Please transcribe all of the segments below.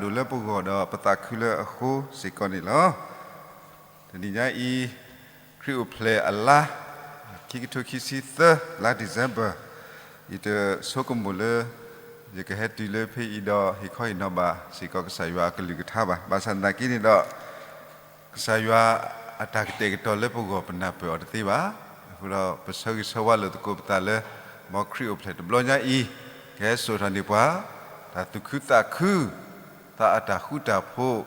ပကဘၣ်ဒိးလၢပဂီၢ်ဒီးပသးခုလၢအဃိစ့ၢ်ကီးန့ၣ်လီၤ. တနံၤညါအံၤ ခရံာ်အိၣ်ဖျဲၣ်အလါ ခံကထိခံဆံသၢ လါ December ယတဆိကမိၣ်လၢ ယကဟဲတုၤလၢဖဲအံၤဒီး ဟ့ၣ်ခီဟ့ၣ်နီၤဘၣ်စ့ၢ်ကီးကစၢ်ယွၤအကလုၢ်ကထါဘၣ်. ဘၣ်ဆၣ်သနာ်က့န့ၣ်ဒီး ကစၢ်ယွၤအတၢ်ကတဲာ်ကတီၤလၢပဂီၢ် ပနၢ်ပၢၢ်အီၤတသ့ဘၣ်. အဃိဒီး ပဆၢဂ့ၤဆၢဝါလိာ်သကိးပသးလၢ မ်ခရံာ်အိၣ်ဖျဲၣ်တဘျီညါအံၤ ကဟဲစိာ်ထီၣ်န့ၢ်ပှၤ တၢ်သူၣ်ခုသးခု, သးအတၢ်ဃူတၢ်ဖိး,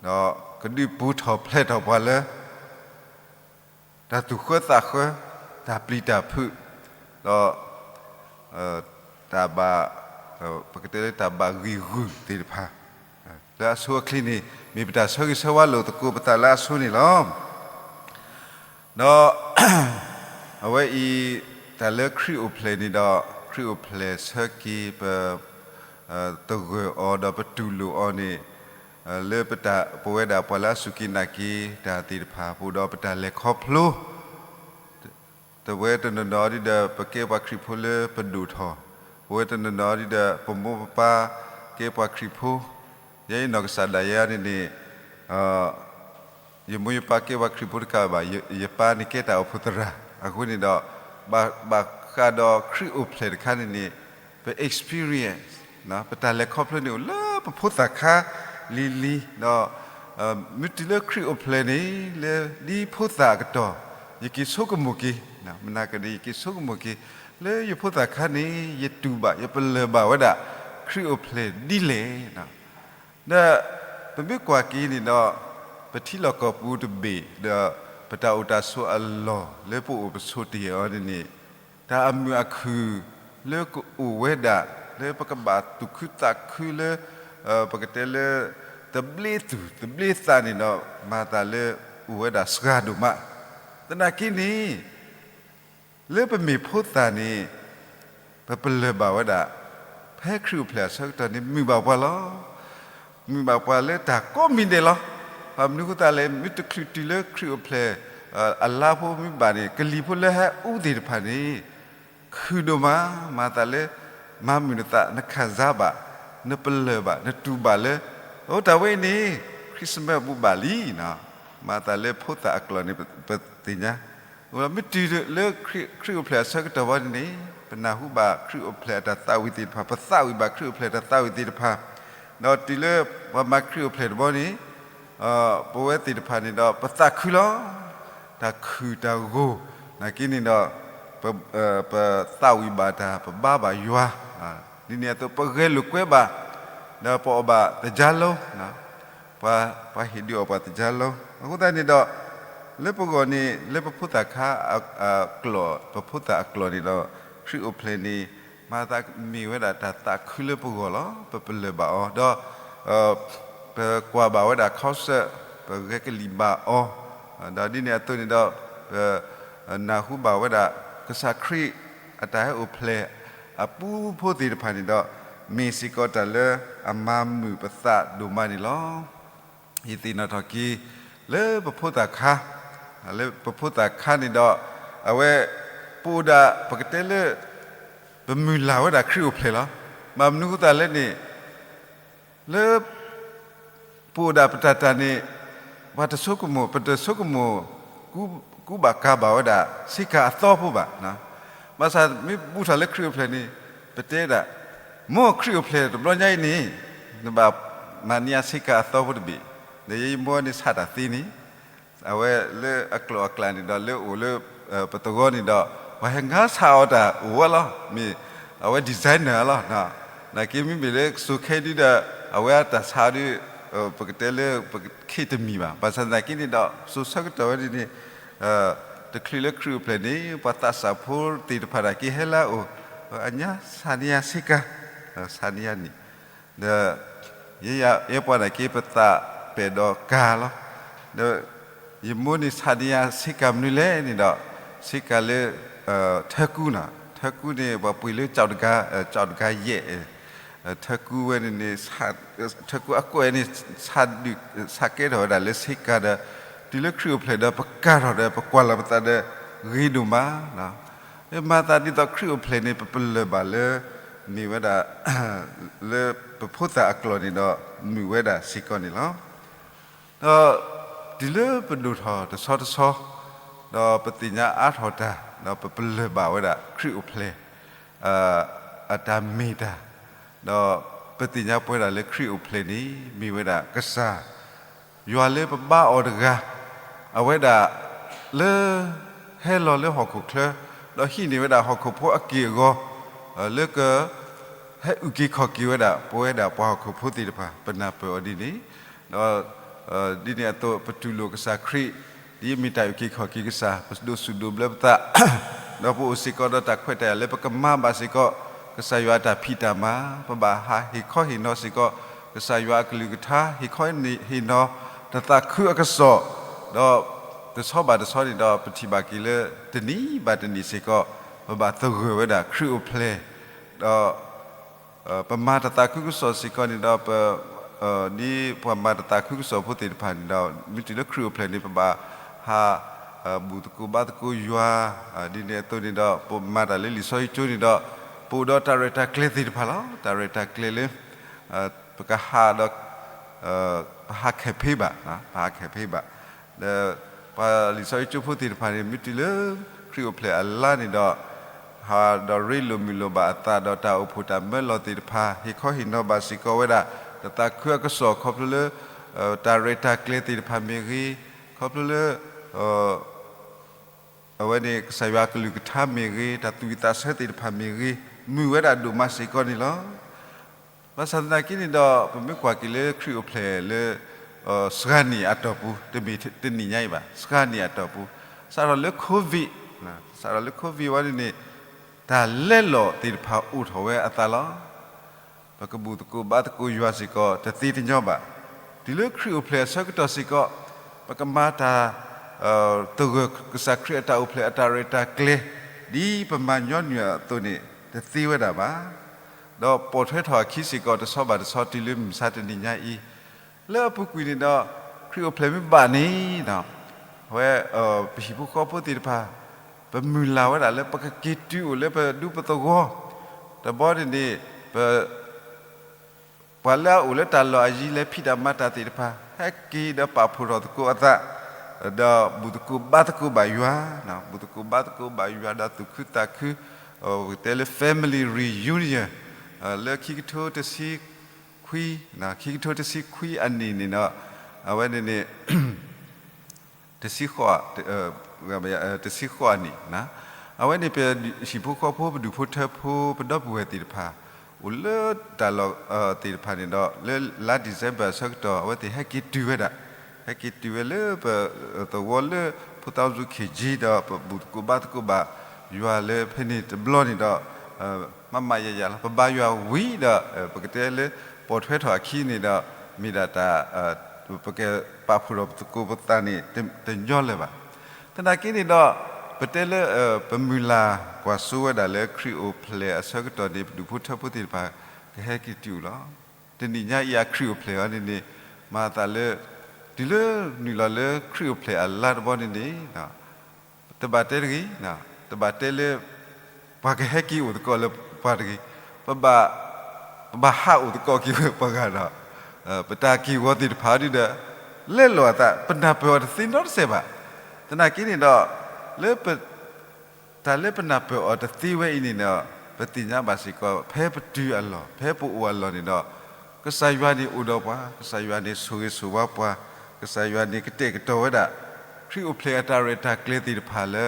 ဒီးကဒုးပူၤထီၣ်ဖျဲးထီၣ်ပှၤလၢ တၢ်သူၣ်ဃၢသးဃၢ, တၢ်ပျံၤတၢ်ဖုး, ဒီး တၢ်ဘၣ် ပကတဲလၢတၢ်ဘၣ်ဂံၢ်ဂုာ်သ့ၣ်တဖၣ် လၢအဆိအချ့န့ၣ် မ့ၢ်ပတၢ်ဆၢဂ့ၤဆၢဝါလိာ်သကိးပသးလၢအဆိန့ၣ်လီၤ. ဒီး အဝဲအံၤ တၢ်လၢခရံာ်အိၣ်ဖျဲၣ်န့ၣ်ဒီး ခရံာ်အိၣ်ဖျဲၣ်ဆၢက့ၤပ သဂၢၢ်အီၤဒီးပတူၢ်လိာ်အီၤန့ၣ် လၢပတၢ် ပဝဲဒၣ်ပှၤလၢအစူၢ်က့ၤနာ်က့ၤတၢ်သ့ၣ်တဖၣ်အပူၤဒီးပတၢ်လဲၤခီဖျိ ပဝဲတနီၤနီၤဒ်ဒီးပကဲပှၤခရံာ်ဖိလၢပဒိၣ်ထီၣ်, ပဝဲတနီၤနီၤဒ်ဒီးပမိၢ်ပပၢ်ကဲပှၤခရံာ်ဖိ, ယဲအံၤနီၢ်ကစၢ်ဒၣ်ယဲန့ၣ်န့ၣ် ယမိၢ်ယပၢ်ကဲပှၤခရံာ်ဖိတကးဘၣ်, ယပၢ်န့ၣ်ကဲတၢ်အိၣ်ဖှိၣ်သရၣ်, အဃိန့ၣ်ဒီး ဘၣ်ဃးဒီးခရံာ်အိၣ်ဖျဲၣ်တခါန့ၣ်န့ၣ် ပ experience ပတၢ်လဲၤခီဖျိန့ၣ်အိၣ်လၢပဖိသၣ်ခါလံၤလံၤ, ဒီး မ့ၢ်တုၤလၢခရံာ်အိၣ်ဖျဲၣ်န့ၣ် လၢဒ်ဖိသၣ်အကတီၢ် ယက့ၤဆိကမိၣ်က့ၤ, မနၤကဒး ယက့ၤဆိကမိၣ်က့ၤ လၢယဖိသၣ်ခါန့ၣ် ယတူၢ်ဘၣ် ယပလၢၢ်ဘၣ်ဝဲဒၣ် ခရံာ်အိၣ်ဖျဲၣ်ဒ်လဲၣ် ဒီး ပမ့ၢ်ကွၢ်က့ၤန့ၣ်ဒီး ပထံလီၢ်ကီၢ်ပူၤတဘ့ၣ် ဒီးပတၢ်အိၣ်တၢ်ဆိးအလီၢ်လၢပအိၣ်ပဆိးတ့ၢ်အီၤန့ၣ်န့ၣ် တၢ်အမုာ်အခုၣ်လၢကအိၣ်ဝဲဒၣ် လၢပကဘၣ်သူၣ်ခုသးခုလၢ ပကတဲလၢ သဘျ့သူၣ်သဘျ့သးန့ၣ်ဒီး မၤသးလၢအိၣ်ဝဲဒၣ်စှၤဒိၣ်မး, သနာ်က့န့ၣ် လၢပမ့ၢ်ဖိသၣ်န့ၣ် ပပလၢၢ်ဘၣ်ဝဲဒၣ် ဖဲခရံာ်အိၣ်ဖျဲၣ်အဆၢကတီၢ်န့ၣ် မုာ်ဘၣ်ပှၤလီၤ. မုာ်ဘၣ်ပှၤလၢတၢ်ကိးမံၤဒဲးလီၤ. ဘၣ်မနုၤအဃိသတးလဲၣ် မ့ၢ်တချုးတုၤလၢခရံာ်အိၣ်ဖျဲၣ် အလါဖိမ့ၢ်ဘၣ်န့ၣ် ကလံၤဖိလၢဟဲအူသ့ၣ်တဖၣ်န့ၣ် ခုၣ်ဒိၣ်မး, မၤသးလၢ မၤမုာ်နသး နခံစားဘၣ်, နပလၢၢ်ဘၣ် နတူၢ်ဘၣ်လၢ အိၣ်တၢ်ဝဲအံၤန့ၣ် Christmas အပူၤဘၣ်လံ. မၤသးလၢဖိသၣ်အကျိာ်န့ၣ် ပသ့ၣ်ညါ မ့ၢ်တုၤလၢခရံာ်အိၣ်ဖျဲၣ်အဆၢကတီၢ်ဝဲန့ၣ်န့ၣ် ပနၢ်ဟူဘၣ်ခရံာ်အိၣ်ဖျဲၣ်အတၢ်သးဝံၣ်သ့ၣ်တဖၣ်, ပသးဝံၣ်ဘၣ်ခရံာ်အိၣ်ဖျဲၣ်အတၢ်သးဝံၣ်သ့ၣ်တဖၣ်, ဒီးတုၤလၢပှၤမၤခရံာ်အိၣ်ဖျဲၣ်တဘျီန့ၣ် ပဝဲသ့ၣ်တဖၣ်န့ၣ်ဒီး ပသးခုလီၤ. တၢ်ခုၣ်တၢ်ဂိၢ် နာ်က့န့ၣ်ဒီး ပသးဝံၣ်ဘၣ်တၢ် ပဘါဘၣ်ယွၤ ဒ်န့ၣ်အသိး ပဂဲၤလိာ်ကွဲဘၣ် ဒီးပအီၣ်ဘၣ်သကြားလုံး ပှၤဟ့ၣ်ဒုးအီၣ်ပှၤသကြားလုံး အဃိသတးန့ၣ်ဒီး လၢပဂီၢ်န့ၣ် လၢပဖိသၣ်ခါအကျိာ် ပဖိသၣ်အကျိာ်န့ၣ်ဒီး ခရံာ်အိၣ်ဖျဲၣ်န့ၣ် မၤသးမ့ၢ်ဝဲဒၣ်တၢ်သးခုလၢပဂီၢ်လီၤ. ပပလၢၢ်ဘၣ်အီၤ ဒီး ပကွၢ်ဘၣ်ဝဲဒၣ် concert ပဂဲၤကလံၣ်ဘၣ်အီၤ ဒီးဒ်န့ၣ်အသိးန့ၣ်ဒီး ပနၢ်ဟူဘၣ်ဝဲဒၣ် ကစၢ်ခရံာ်အတၢ်ဟဲအိၣ်ဖျဲၣ်အပူဖိသ့ၣ်တဖၣ်န့ၣ်ဒီး မ့ၢ်စ့ၢ်ကီးတၢ်လၢအမၤမုာ်ပသးဒိၣ်မးန့ၣ်လီၤ. ယသ့ၣ်နီၣ်ထီၣ်က့ၤ လၢပဖိသၣ်ခါ လၢပဖိသၣ်ခါန့ၣ်ဒီး အဝဲ ပအိၣ်ဒၣ် ပကတဲလၢ ပမုၢ်လၢ်ဝဲဒၣ်ခရံာ်အိၣ်ဖျဲၣ်လီၤ. ဘၣ်မနုၤအဃိသတးလဲၣ်န့ၣ် လၢ ပအိၣ်ဒၣ်ပတၢ်တၢ်န့ၣ် ပှၤတဆိကမိၣ် ပတဆိကမိၣ် ကူးဘၣ်ကၤဘၣ်ဝဲဒၣ် ဆ့ကၤအသီဖိဘၣ်. ဘၣ်ဆၣ်မ့ၢ်ဘူၣ်ထီၣ်လၢခရံာ်အိၣ်ဖျဲၣ်န့ၣ် ပတဲဒၣ် မ်ခရံာ်အိၣ်ဖျဲၣ်တဘျီညါအံၤန့ၣ် နဘၣ်မၤန့ၢ်ယၤဆ့ကၤအသီဖိတဘ့ၣ်, ဒီးယဲယမိၢ်န့ၣ်ဆးတၢ်သ့န့ၣ် အဝဲလၢအကျိာ်အကျဲန့ၣ်ဒီး လၢအိၣ်လၢ ပသဝီန့ၣ်ဒီး ပှၤဟဲငါဆးအီၤတၢ်အိၣ်ဝဲလီၤ. မ့ၢ် အဝဲ designer လီၤ. နာ်က့မ့မ့ၢ်လၢစိၤခဲဒုဒီး အဝဲအတၢ်ဆးဒု ပကတဲလၢ ပခ့ၣ်တမံၤဘၣ်. ဘၣ်ဆၣ်သနာ်က့န့ၣ်ဒီး စိၤဆၢကတီၢ်ဝဲန့ၣ်န့ၣ် တချုးလၢခရံာ်အိၣ်ဖျဲၣ်န့ၣ် ပှၤသးစၢ်ဖိသ့ၣ်တဖၣ်နာ်က့ဟဲလၢအအိၣ် အညါဆးန့ၢ်ယၤဆ့ကၤ ဆးန့ၢ်ယၤန့ၣ် ဒီး ယဲယၤ ယဲပှၤနာ်က့ ပသးပဲာ်ဒီးကၤလီၤ. ဒီး ယမိၢ်န့ၣ်ဆးန့ၢ်ယၤဆ့ကၤမနုၤလဲၣ်န့ၣ်ဒီး ဆ့ကၤလၢ ထၢကူနီၤ, ထၢကူန့ၣ် ပှၤပှ့ၤလၢ ကၠီၣ်တဂၤယဲၢ် ထၢကူဝဲန့ၣ်န့ၣ် ထၢကူအကွဲးန့ၣ် ဆးဒုး ဆးကဲထီၣ်ဝဲဒၣ်လၢဆ့ကၤဒီး တုၤလၢခရံာ်အိၣ်ဖျဲၣ်ဒီး ပကၤထီၣ်ဒီး ပကွၢ်လီၤပသးဒီး ဂ့ၤဒိၣ်မး မၤသးဒ်သိးခရံာ်အိၣ်ဖျဲၣ်န့ၣ် ပပလၢၢ်ဘၣ်လၢ မ့ၢ်ဝဲဒၣ် လၢ ပဖိသၣ်အကျိာ်န့ၣ်ဒီး မုာ်ဝဲဒၣ်စ့ၢ်ကီးန့ၣ်လီၤ. ဒီးတုၤလၢပဒိၣ်ထီၣ်တဆီတဆီ, ဒီးပသ့ၣ်ညါအါထီၣ်တၢ်, ဒီးပပလၢၢ်ဘၣ်ဝဲဒၣ်ခရံာ်အိၣ်ဖျဲၣ် အတၢ်မ့ၢ်တၢ်, ဒီးပသ့ၣ်ညါပဝဲဒၣ်လၢခရံာ်အိၣ်ဖျဲၣ်န့ၣ် မ့ၢ်ဝဲဒၣ်ကစၢ် ယွၤလၢပဘါအီၤတဂၤ, အဝဲဒၣ်လၢ ဟဲလီၤလၢဟီၣ်ခိၣ်ချၢ, ဒီးဟံးန့ၢ်ဝဲဒၣ်ဟီၣ်ခိၣ်ဖိအက့ၢ်အဂီၤ, လၢက ဟဲအုၣ်က့ၤခီၣ်က့ၤဝဲဒၣ် ပဝဲဒၣ်ပှၤဟီၣ်ခိၣ်ဖိသ့ၣ်တဖၣ် ပနၢ်ပၢၢ်အီၤဒ်န့ၣ်, ဒီး ဒ်န့ၣ်အသိး ပတူၢ်လိာ်ကစၢ်ခရံာ် ဒ်မ့ၢ်တၢ်အုၣ်က့ၤခီၣ်က့ၤကစၢ်, ပဒိးစူၣ်ဒိးဘျၢပသး ဒီးပအိၣ်စ့ၢ်ကီးဒီးတၢ်ခွဲးတၢ်ယာ်လၢပကမၤဘၣ်စ့ၢ်ကီး ကစၢ်ယွၤအတၢ်ဖံးတၢ်မၤ, ပဘၣ်ဟးဟ့ၣ်ခီဟ့ၣ်နီၤစ့ၢ်ကီး ကစၢ်ယွၤအကလုၢ်ကထါ, ဟ့ၣ်ခီဟ့ၣ်နီၤ တၢ်သးခုအကစီၣ်, ဒီးတဆီဘၣ်တဆီန့ၣ်ဒီး ပထံၣ်ဘၣ်က့ၤလၢတနံၤဘၣ်တနံၤစ့ၢ်ကီး ပဘၣ်သဂၢၢ်ဝဲဒၣ်ခရံာ်အိၣ်ဖျဲၣ်, ဒီး ပမၤတၢ်သးခုကစီၣ်စ့ၢ်ကီးန့ၣ်ဒီး ပ ဒ်ပှၤမၤတၢ်သးခုကစီၣ်ဖိသ့ၣ်တဖၣ်န့ၣ်ဒီး မ့ၢ်တုၤလၢခရံာ်အိၣ်ဖျဲၣ်န့ၣ် ပဘၣ်ဟး ဘူၣ်သကိးဘါသကိးယွၤ, ဒ်န့ၣ်အသိးန့ၣ်ဒီး ပမၤတၢ်လၢလံာ်စီဆှံကၠိန့ၣ်ဒီး ပအိၣ်ဒီးတၢ်ရဲၣ်တၢ်ကျဲၤသ့ၣ်တဖၣ်လီၤ. တၢ်ရဲၣ်တၢ်ကျဲၤလၢ ပကဟးဒီး ပဟးခဲဖ့ဘၣ်, ပဟးခဲဖ့ဘၣ်, ဒီးပှၤလံာ်စီဆှံကၠိဖိသ့ၣ်တဖၣ်န့ၣ် မ့ၢ်တုၤလၢခရံာ်အိၣ်ဖျဲၣ်အလါန့ၣ်ဒီး ဟးဒီးရ့လိာ်မုာ်လိာ်ဘၣ်အသးဒီးတၢ်အိၣ်ဖှိၣ်တၢ်မၢလီၤသ့ၣ်တဖၣ်, ဟ့ၣ်ခီဟ့ၣ်နီၤဘၣ်စ့ၢ်ကီးဝဲဒၣ် တၢ်သးခုအကစီၣ်ခီဖျိလၢ တၢ်ရဲၣ်တၢ်ကျဲၤသ့ၣ်တဖၣ်မ့ၢ်ဂ့ၤ, ခီဖျိလၢ အဝဲန့ၣ် ကစၢ်ယွၤအကလုၢ်ကထါမ့ၢ်ဂ့ၤ, တၢ်သူၣ်ဝံၣ်သးဆၢသ့ၣ်တဖၣ်မ့ၢ်ဂ့ၤ, မုာ်ဝဲဒၣ်ဒိၣ်မးစ့ၢ်ကီးန့ၣ်လီၤ. ဘၣ်ဆၣ်သနာ်က့န့ၣ်ဒီး ပမ့ၢ်ကွၢ်က့ၤလၢခရံာ်အိၣ်ဖျဲၣ်လၢ စှၤနံၣ်အတီၢ်ပူၤ, တမ့ၢ်တနံၤညါအံၤဘၣ်, စှၤနံၣ်အတီၢ်ပူၤ, စးထီၣ်လၢ COVID, စးထီၣ်လၢ COVID ဝဲန့ၣ်န့ၣ် တၢ်လဲလိာ်သ့ၣ်တဖၣ်အိၣ်ထီၣ်ဝဲအသးလီၤ. ပကဘူၣ်သကိးဘါသကိးယွၤစ့ၢ်ကီး တသ့တညီဘၣ်. တုၤလၢခရံာ်အိၣ်ဖျဲၣ်အဆၢကတီၢ်စ့ၢ်ကီး ပကမၤတၢ် သဂၢၢ်ကစၢ်ခရံာ်အတၢ်အိၣ်ဖျဲၣ်အတၢ်ရဲၣ်တၢ်ကျဲၤ ဒ်ပမၤညီနုၢ်အသိးန့ၣ် တသ့ဝဲဒၣ်ဘၣ်. ဒီးပိာ်ထွဲထီၣ်အခံစ့ၢ်ကီး တဆီဘၣ်တဆီ တုၤလၢမုၢ်မဆါတနံၤညါအံၤ လၢအပူၤကွံာ်န့ၣ်ဒီး ခရံာ်အိၣ်ဖျဲၣ်မ့ၢ်ဘၣ်န့ၣ် အဝဲ ပဟံၣ်ဖိဃီဖိသ့ၣ်တဖၣ် ပမုၢ်လၢ်ဝဲဒၣ်လၢပကက့ၤတုၤအိၣ်လၢပဒူပသဝီ, တဘျီန့ၣ်န့ၣ် ပ ပှၤလၢအအိၣ်လၢတၢ်လီၢ်အယံၤ လဲၤဖံးတၢ်မၤတၢ်သ့ၣ်တဖၣ် ဟဲက့ၤဒီးပာ်ဖှိၣ်ထီၣ်သကိးအသး, ဒီးဘူၣ်သကိးဘါသကိးဘၣ်ယွၤ, ဘူၣ်သကိးဘါသကိးဘၣ်ယွၤ ဒီးသူၣ်ခုသးခု, ပကတဲလၢ family reunion လၢခံကထိတဆံခွံ, ခံကထိတဆံခွံအနံၣ်န့ၣ်ဒီး အဝဲန့ၣ်န့ၣ် တဆံဃိး, တဆံဃိးအနံၣ်, အဝဲန့ၣ် ပဟံၣ်ဖိဃီဖိ ပဒူၣ်ဖိထၢဖိ ပဒီပုၢ်ဝဲၢ်သ့ၣ်တဖၣ် အိၣ်လၢတၢ်လီၢ်သ့ၣ်တဖၣ်န့ၣ်ဒီး လၢလါ December အဆၢကတီၢ် အဝဲသ့ၣ်ဟဲက့ၤတုၤဝဲဒၣ်, ဟဲက့ၤတုၤဝဲလၢပသဝီလၢ ဖိသၣ်စူၤခ့ၣ်ကၠံ ဒီးပဘူၣ်သကိးဘါသကိးဘၣ်ယွၤလၢဖဲန့ၣ်တဘျီန့ၣ်ဒီး မၤမၤယၤယၤလီၤ. ပဘါယွၤဝံၤဒီး ပကတဲလၢပိာ်ထွဲထီၣ်အခံန့ၣ်ဒီး မ့ၢ်ဒၣ်တၢ် ပကပာ်ဖှိၣ်ထီၣ်ပသကိးပသးန့ၣ် တညီလၢၤဘၣ်. သနာ်က့န့ၣ်ဒီး ပတဲလၢ ပမုၢ်လၢ်ကွၢ်စိဝဲဒၣ်လၢခရံာ်အိၣ်ဖျဲၣ်အဆၢကတီၢ်န့ၣ် ပဒူၣ်ဖိထၢဖိသ့ၣ်တဖၣ် ကဟဲက့ၤတုၤအိၣ်လီၤ. တနံၤညါအံၤအခရံာ်အိၣ်ဖျဲၣ်အီၤန့ၣ်န့ၣ် မၤသးလၢ တုၤလၢနုာ်လီၤလၢခရံာ်အိၣ်ဖျဲၣ်အလါတဘျီန့ၣ်န့ၣ် တဘၣ်တဲတဂ့ၤ, တဘၣ်တဲလၢ ပှၤကဟဲက့ၤအိၣ်သကိးလၢပှၤတဂ့ၤ, ပဘၣ် ပဘၣ်ဟးအိၣ်သကိးက့ၤဝဲပှၤဂၤဒီး ပတၢ်က့ၢ်ဂီၤသ့ၣ်တဖၣ်ဒ်ဒီး လဲလိာ်အသး ပနၢ်ပၢၢ်အီၤတသ့နီတစဲးဘၣ်. သနာ်က့န့ၣ်ဒီး လၢပ တၢ်လၢပနၢ်ပၢၢ်အီၤတသ့ဝဲအံၤန့ၣ်ဒီး ပသ့ၣ်ညါဘၣ်စ့ၢ်ကီး ဖဲပတုၤအလီၢ် ဖဲပအိၣ်အလီၢ်န့ၣ်ဒီး ကစၢ်ယွၤန့ၣ်အိၣ်ဒီးပှၤ, ကစၢ်ယွၤန့ၣ်ဆိၣ်ဂ့ၤဆိၣ်ဝါပှၤ, ကစၢ်ယွၤန့ၣ်ကတဲာ်ကတီၤဝဲဒၣ် ခရံာ်အိၣ်ဖျဲၣ်အတၢ်ရဲၣ်တၢ်ကျဲၤသ့ၣ်တဖၣ်လၢ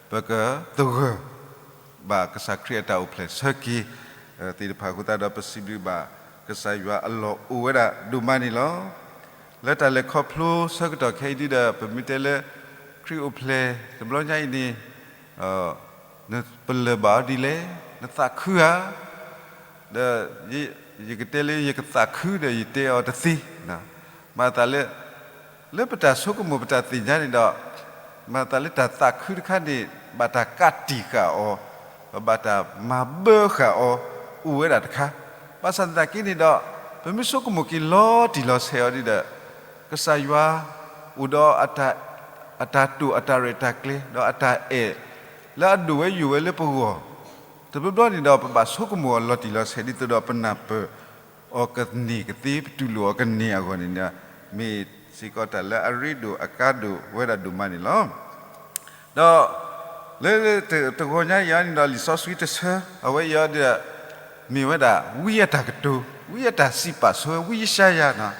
ပကသဂၢၢ် ဘၣ်ကစၢ်ခရံာ်အတၢ်အိၣ်ဖျဲၣ်ဆၢက့ၤ သ့ၣ်တဖၣ်အဃိသတးဒီး ပစံးဘျုးဘၣ်ကစၢ်ယွၤအလီၢ်အိၣ်ဝဲဒၣ်ဒိၣ်မးန့ၣ်လီၤ. လၢတၢ်လဲၤခီဖျိဆၢကတီၢ်ခဲအံၤဒ်ဒီး ပမ့ၢ်တဲလၢ ခရံာ်အိၣ်ဖျဲၣ်တဘျီညါအံၤန့ၣ် နပလၢၢ်ဘၣ်အီၤဒ်လဲၣ်, နသးခုဧါ, ဒီး ယကတဲလၢယကသးခုဒီးယတဲအီၤတသ့, မၤသးလၢ လၢပတၢ်ဆိကမိၣ်ပတၢ်သ့ၣ်ညါန့ၣ်ဒီး မၤသးလၢတၢ်သးခုတခါန့ၣ် ဘၣ်တၢ်ကးတံာ်ဃာ်အီၤ, ပဘၣ်တၢ်မၤဘၢဃာ်အီၤ အိၣ်ဝဲဒၣ်တခါ. ဘၣ်ဆၣ်သနာ်က့န့ၣ်ဒီး ပမ့ၢ်ဆိကမိၣ်က့ၤလီၤတံၢ်လီၤဆဲးအီၤဒ်ဒီး ကစၢ်ယွၤ အိၣ်ဒီး အတၢ်တိာ်အတၢ်ရဲၣ်တၢ်ကျဲၤ ဒီးအတၢ်အဲၣ် လၢအဒိၣ်ဝဲယိာ်ဝဲလၢပဂီၢ် တဘျီဘျီန့ၣ်ဒီး ပဘၣ်ဆိကမိၣ်အီၤလီၤတံၢ်လီၤဆဲးဒ်သိးဒီးပနၢ်ပၢၢ် အီၤကန့ၢ်ကသ့ ပတူၢ်လိာ်အီၤကန့ၢ်အဂီၢ်န့ၣ် မ့ၢ်စ့ၢ်ကီးတၢ်လၢအရ့ဒိၣ်အကါဒိၣ်ဝဲဒၣ်ဒိၣ်မးန့ၣ်လီၤ. ဒီး လၢတဂီၤညါအံၤန့ၣ်ဒီး လံာ်စီဆှံတဆၢ အဝဲအံၤဒီး မ့ၢ်ဝဲဒၣ် ဝံအတၢ်ကတိၤ ဝံအတၢ်စံးပာ်ဆိဝဲ ဝံယၡါယၤန့ၣ်,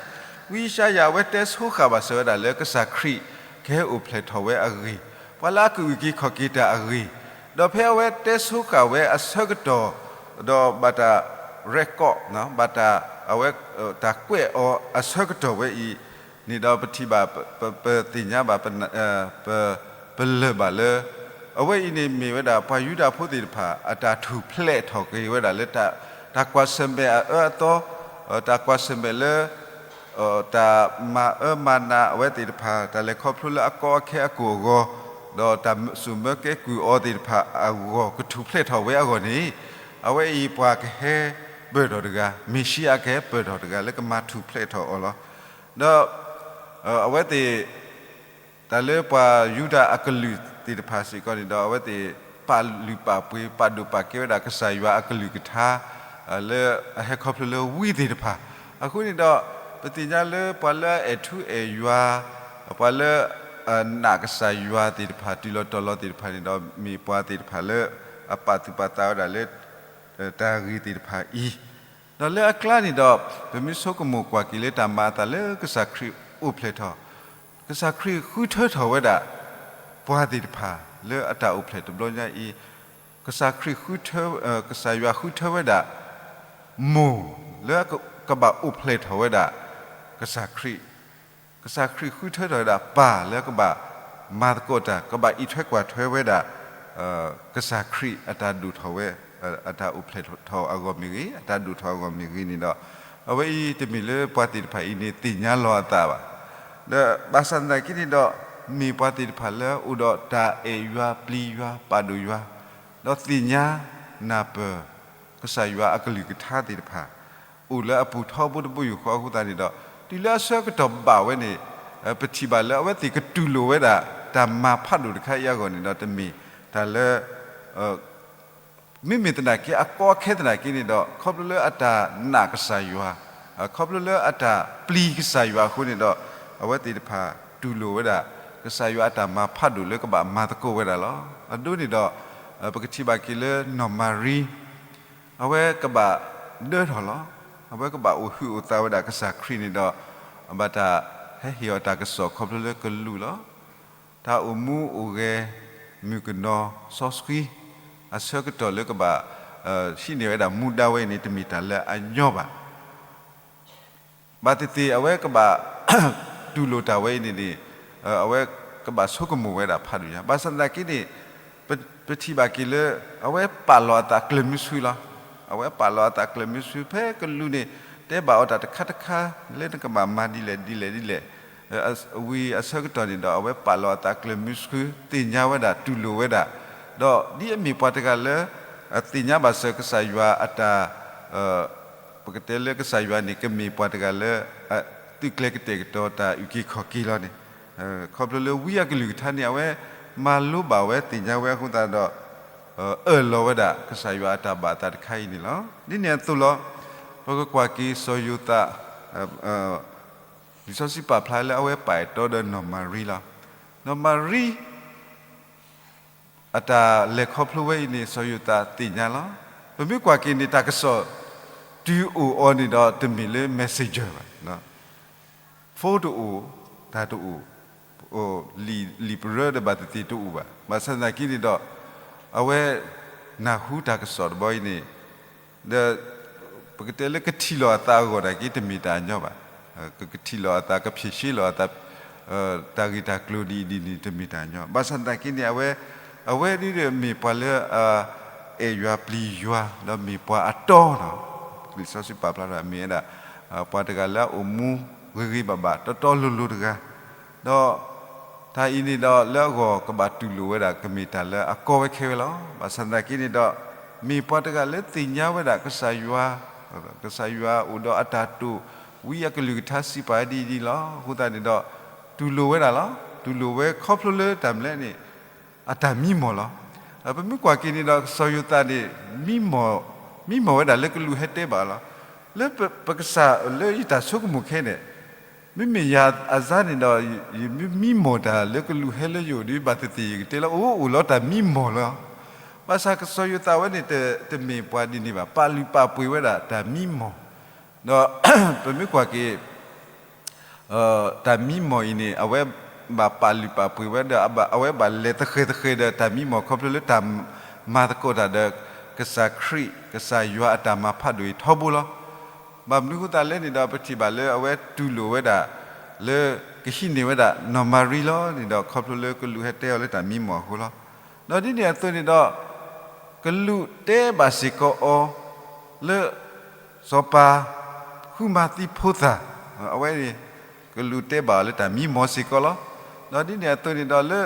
ဝံယၡါယၤ အဝဲတဲဆိဃာ်ဘၣ်စၢၤဝဲဒၣ်လၢ ကစၢ်ခရံာ်ကဟဲအိၣ်ဖျဲၣ်ထီၣ်ဝဲအဂ့ၢ်, ပှၤလၢအကအုၣ်က့ၤခီၣ်က့ၤတၢ်အဂ့ၢ်, ဒီးဖဲအဝဲတဲဆိဃာ်ဝဲအဆၢကတီၢ် ဒီးဘၣ်တၢ် record ဘၣ်တၢ် အဝဲ တၢ်ကွဲးအီၤအဆၢကတီၢ်ဝဲအံၤန့ၣ်ဒီး ပထံၣ်ဘၣ် ပသ့ၣ်ညါဘၣ် ပ ပလၢၢ်ဘၣ်လၢ အဝဲအံၤန့ၣ်မ့ၢ်ဝဲဒၣ် ပှၤယူဒၤဖိသ့ၣ်တဖၣ် အတၢ်ထူၣ်ဖျဲးထီၣ်က့ၤဝဲဒၣ်လၢ တၢ်ကွၢ်ဆၢၣ်မဲာ်အအၢအသီ, တၢ်ကွၢ်ဆၢၣ်မဲာ်လၢ တၢ်မၤအၢမၤနးအဝဲသ့ၣ်တဖၣ် တၢ်လဲၤခီဖျိလၢအကီအခဲအကိၣ်အဂီၢ်, ဒီးတၢ်စိာ်မၢကဲကုၢ်အီၤသ့ၣ်တဖၣ်အဂီၢ် ကထူၣ်ဖျဲးထီၣ်ဝဲအဂီၢ်န့ၣ်, အဝဲအံၤပှၤကဟဲပၢၢ်ထီၣ်တဂၤ, မ့ၤၡံအၤကဟဲပၢၢ်ထီၣ်တဂၤလၢကမၤထူၣ်ဖျဲးထီၣ်အီၤလီၤ. ဒီး အဝဲသ့ၣ် တၢ်လၢပှၤယူဒၤအကလုာ်သ့ၣ်တဖၣ်စ့ၢ်ကီးန့ၣ်ဒီး အဝဲသ့ၣ်ပာ်လုၢ်ပာ်ပှ့ၤ ပာ်ဒိၣ်ပာ်ကဲဝဲဒၣ်ကစၢ်ယွၤအကလုၢ်ကထါ လၢအဟဲခီဖျိလၢဝံသ့ၣ်တဖၣ်, အဃိန့ၣ်ဒီး ပသ့ၣ်ညါလၢပှၤလၢအအဲၣ်ထူအဲၣ်ယွၤ, ပှၤလၢ နာ်ကစၢ်ယွၤသ့ၣ်တဖၣ် တုၤလီၤတီၤလီၤသ့ၣ်တဖၣ်န့ၣ်ဒီး မ့ၢ်ပှၤသ့ၣ်တဖၣ်လၢ အပာ်သူၣ်ပာ်သးဝဲဒၣ်လၢ တၢ်ဂ့ၢ်သ့ၣ်တဖၣ်အံၤ, ဒီးလၢအကျါန့ၣ်ဒီး ပမ့ၢ်ဆိကမိၣ်ကွၢ်က့ၤလၢတၢ်မၤအသးလၢကစၢ်ခရံာ်အိၣ်ဖျဲၣ်ထီၣ်, ကစၢ်ခရံာ်ဃုထၢထီၣ်ဝဲဒၣ် ပှၤသ့ၣ်တဖၣ်လၢအတၢ်အိၣ်ဖျဲၣ်တဘျီညါအံၤ, ကစၢ်ခရံာ် ကစၢ်ယွၤဃုထၢဝဲဒၣ် မိၢ်လၢကဘၣ်အိၣ်ဖျဲၣ်ထီၣ်ဝဲဒၣ် ကစၢ်ခရံာ်, ကစၢ်ခရံာ်ဃုထၢထီၣ်ဝဲဒၣ်ပၢ်လၢကဘၣ်မၤသကိးတၢ် ကဘၣ်အံးထွဲကွၢ်ထွဲဝဲဒၣ် ကစၢ်ခရံာ်အတၢ်ဒိၣ်ထီၣ်ဝဲ, အတၢ်အိၣ်ဖျဲၣ်ထီၣ်အဂီၢ်မ့ၢ်ဂ့ၤ အတၢ်ဒိၣ်ထီၣ်အဂီၢ်မ့ၢ်ဂ့ၤန့ၣ်ဒီး အဝဲအံၤတမ့ၢ်လၢပှၤသ့ၣ်တဖၣ်အံၤန့ၣ်သ့ၣ်ညါလီၤအသးဘၣ်. ဒီးဘၣ်ဆၣ်သနာ်က့န့ၣ်ဒီး မ့ၢ်ပှၤသ့ၣ်တဖၣ်လၢအိၣ်ဒီးတၢ်အဲၣ်ယွၤပျံၤယွၤပာ်ဒိၣ်ယွၤ, ဒီးသ့ၣ်ညါနၢ်ပၢၢ် ကစၢ်ယွၤအကလုၢ်ကထါသ့ၣ်တဖၣ် အိၣ်လၢအပူၤထီဘိတဘိယူၢ်ဃီအဃိသတးန့ၣ်ဒီး တုၤလၢအဆၢကတီၢ်ဘၣ်ဝဲန့ၣ် ပထံၣ်ဘၣ်လၢအဝဲသ့ၣ်ကတူၢ်လိာ်ဝဲဒၣ် တၢ်မၤဖးဒိၣ်တခါအံၤအဂီၢ်န့ၣ်ဒီး တမ့ၢ်တၢ်လၢ မ့မ့ၢ်သနာ်က့ အကီအခဲသနာ်က့န့ၣ်ဒီး ခီဖျိလၢအတၢ်နာ်ကစၢ်ယွၤ, ခီဖျိလၢအတၢ်ပျံၤကစၢ်ယွၤအဃိန့ၣ်ဒီး အဝဲသ့ၣ်တဖၣ်တူၢ်လိာ်ဝဲဒၣ် ကစၢ်ယွၤအတၢ်မၤဖးဒိၣ်လၢကဘၣ်မၤသကိးဝဲဒၣ်လီၤ. အဒိန့ၣ်ဒီး ပကထံၣ်ဘၣ်က့ၤလၢနီၢ်မၤရံ အဝဲကဘၣ်ဒၢထီၣ်လီၤ. အဝဲကဘၣ်အိၣ်ဟုးအိၣ်သးဝဲဒၣ်ကစၢ်ခရံာ်န့ၣ်ဒီး ဘၣ်တၢ်ဟဲဟ့ၣ်အီၤတၢ်ကစီၣ်ခီဖျိလၢကလူးလီၤ. တၢ်အိၣ်မူအိၣ်ဂဲၤ မုၣ်ကနီၤစီဆှံ အဆၢကတီၢ်လၢကဘၣ် ဟံးန့ၢ်ဝဲဒၣ်မူဒါဝဲအံၤန့ၣ် တမ့ၢ်တၢ်လၢအညီဘၣ်. ဘၣ်သ့ၣ်သ့ၣ် အဝဲကဘၣ်တူၢ်လိာ်တၢ်ဝဲအံၤန့ၣ်န့ၣ် အဝဲကဘၣ်ဆိကမိၣ်ဝဲဒၣ်ဖးဒိၣ်ညါ ဘၣ်ဆၣ်သနာ်က့န့ၣ် ပထံၣ်ဘၣ်က့ၤလၢ အဝဲပာ်လီၤအသးကျၢၤမုဆူလီၤ. အဝဲပာ်လီၤအသးကျၢၤမုဆူ ဖဲကလူးန့ၣ် တဲဘၣ်အီၤတၢ်တခါတခါ လၢနကဘၣ်မၤဒ်လဲၣ်ဒ်လဲၣ်ဒ်လဲၣ် ဝံၤအဆၢကတီၢ်န့ၣ်ဒီး အဝဲပာ်လီၤအသးကျၢၤမုဆူ သ့ၣ်ညါဝဲဒၣ်တူၢ်လိာ်ဝဲဒၣ်, ဒီးဒ်အမ့ၢ်ပှၤတဂၤလၢ အသ့ၣ်ညါဘၣ်စၢၤကစၢ်ယွၤအတၢ် ပကတဲလၢကစၢ်ယွၤန့ၣ် ကမ့ၢ်ပှၤတဂၤလၢ သုးကျဲၤကတဲာ်ကတီၤတၢ်အုၣ်က့ၤခီၣ်က့ၤလီၤန့ၣ်, ခီဖျိလၢဝံအကလုၢ်ကထါန့ၣ် အဝဲမၤလိဘၣ်ဝဲသ့ၣ်ညါဝဲအဃိသတးဒီး အၢၣ်လီၤဝဲဒၣ်ကစၢ်ယွၤအတၢ်ဘၣ်အသးတခါအံၤန့ၣ်လီၤ. ဒ်န့ၣ်အသိးလီၤ. ပကကွၢ်က့ၤစီၤယိၤသး လံာ်စီဆှံပာ်ဖျါလၢအဝဲပာ်အဲၣ်တီဒီးနီၢ်မၤရံလီၤ. နီၢ်မၤရံ အတၢ်လဲၤခီဖျိဝဲအံၤန့ၣ် စီၤယိၤသးသ့ၣ်ညါလီၤ. ပမ့ၢ်ကွၢ်က့ၤန့ၣ် တၢ်ကစီၣ် တုၤအိၣ်အီၤန့ၣ်ဒီး တမ့ၢ်လၢ messenger ဘၣ်. phone တအိၣ်, တၢ်တအိၣ်, လံာ်ပရၢဒီးဘၣ်သ့ၣ်သ့ၣ်တအိၣ်ဘၣ်. ဘၣ်ဆၣ်သနာ်က့န့ၣ်ဒီး အဝဲနၢ်ဟူတၢ်ကစီၣ်တဘျီအံၤန့ၣ် ဒီး ပကတဲလၢကထံၣ်လီၤအသးအဂီၢ်နာ်က့ တမ့ၢ်တၢ်ညီဘၣ်. ကကထံၣ်လီၤအသး ကဖြေရှင်းလီၤအသး တၢ်ဂ့ၢ်တၢ်ကျိၤဒ်အံၤဒ်န့ၣ် တမ့ၢ်တၢ်ညီ. ဘၣ်ဆၣ်သနာ်က့န့ၣ် အဝဲ အဝဲဒ်ဒီးမ့ၢ်ပှၤလၢ အဲၣ်ယွၤပျံၤယွၤ ဒီးမ့ၢ်ပှၤအတီလီၤ. လံာ်စီဆှံပာ်ဖျါထီၣ်အမ့ၢ်ဝဲဒၣ် ပှၤတဂၤလၢအအိၣ်မူဂ့ၤဂ့ၤဘၣ်ဘၣ် တီတီလိၤလိၤတဂၤ ဒီး တၢ်အံၤန့ၣ်ဒီး လၢအဂီၢ်ကဘၣ်တူၢ်လိာ်ဝဲဒၣ် ကမ့ၢ်တၢ်လၢအကီဝဲခဲဝဲလီၤ. ဘၣ်ဆၣ်သနာ်က့န့ၣ်ဒီး မ့ၢ်ပှၤတဂၤလၢသ့ၣ်ညါဝဲဒၣ်ကစၢ်ယွၤ, ကစၢ်ယွၤအိၣ်ဒီးအတၢ်တိာ်, ဝံအကလုၢ်ကထါစံးပာ်ဒ်အံၤဒ်အံၤလီၤ. အဃိသတးန့ၣ်ဒီး တူၢ်လိာ်ဝဲဒၣ်လီၤ. တူၢ်လိာ်ဝဲခီဖျိလၢတၢ်မနုၤလဲၣ်န့ၣ် အတၢ်မံမီၢ်လီၤ. ပမ့ၢ်ကွၢ်က့ၤန့ၣ်ဒီး စီၤယိၤသးန့ၣ် မံမီၢ်, မံမီၢ်ဝဲဒၣ်လၢကလူးဟဲတဲဘၣ်အီၤလီၤ. လၢပကစၢ်လၢယတၢ်ဆိကမိၣ်ခဲအံၤန့ၣ်, မ့မ့ၢ်ယၤအစါန့ၣ်ဒီး ယမ့ၢ်မံမီၢ်တၢ်လၢကလူးဟဲလၢယအိၣ်ဒီး ဘၣ်သ့ၣ်သ့ၣ်ယကတဲလၢ အိၣ် အိၣ်လီၤတၢ်မံမီၢ်လီၤ. ဘၣ်ဆၣ်ကစၢ်ယွၤသးဝဲန့ၣ် တမ့ၢ်ပှၤဒ်န့ၣ်ဘၣ်, ပာ်လုၢ်ပာ်ပှ့ၤဝဲဒၣ်တၢ်မံမီၢ်, ဒီးပမ့ၢ်ကွၢ်က့ၤ တၢ်မံမီၢ်အံၤန့ၣ် အဝဲဘၣ်ပာ်လုၢ်ပာ်ပှ့ၤဝဲဒီး အဝဲဘၣ်လဲၤသဃဲၤသဃဲၤဒီးတၢ်မံမီၢ် ခီဖျိလၢတၢ်မၤသကိးတၢ်ဒီး ကစၢ်ခရံာ် ကစၢ်ယွၤအတၢ်မၤဖးဒိၣ်အံၤထီဘိလီၤ. ဘၣ်မနုၤအဃိသတးလဲၣ်န့ၣ်ဒီး ပထံၣ်ဘၣ်လၢအဝဲတူၢ်လိာ်ဝဲဒၣ် လၢကဟံးန့ၢ်ဝဲဒၣ်နီၢ်မၤရံလီၤန့ၣ်ဒီး ခီဖျိလၢကလူးဟဲတဲအီၤလၢတၢ်မံမီၢ်အဃိလီၤ. ဒီးဒ်န့ၣ်အသိးန့ၣ်ဒီး ကလူးတဲဘၣ်စ့ၢ်ကီးအီၤ လၢ စီၤပၤ ဃုမၤသံဖိသၣ်, အဝဲန့ၣ် ကလူးတဲဘၣ်အီၤလၢတၢ်မံမီၢ်စ့ၢ်ကီးလီၤ. ဒီးဒ်န့ၣ်အသိးန့ၣ်ဒီးလၢ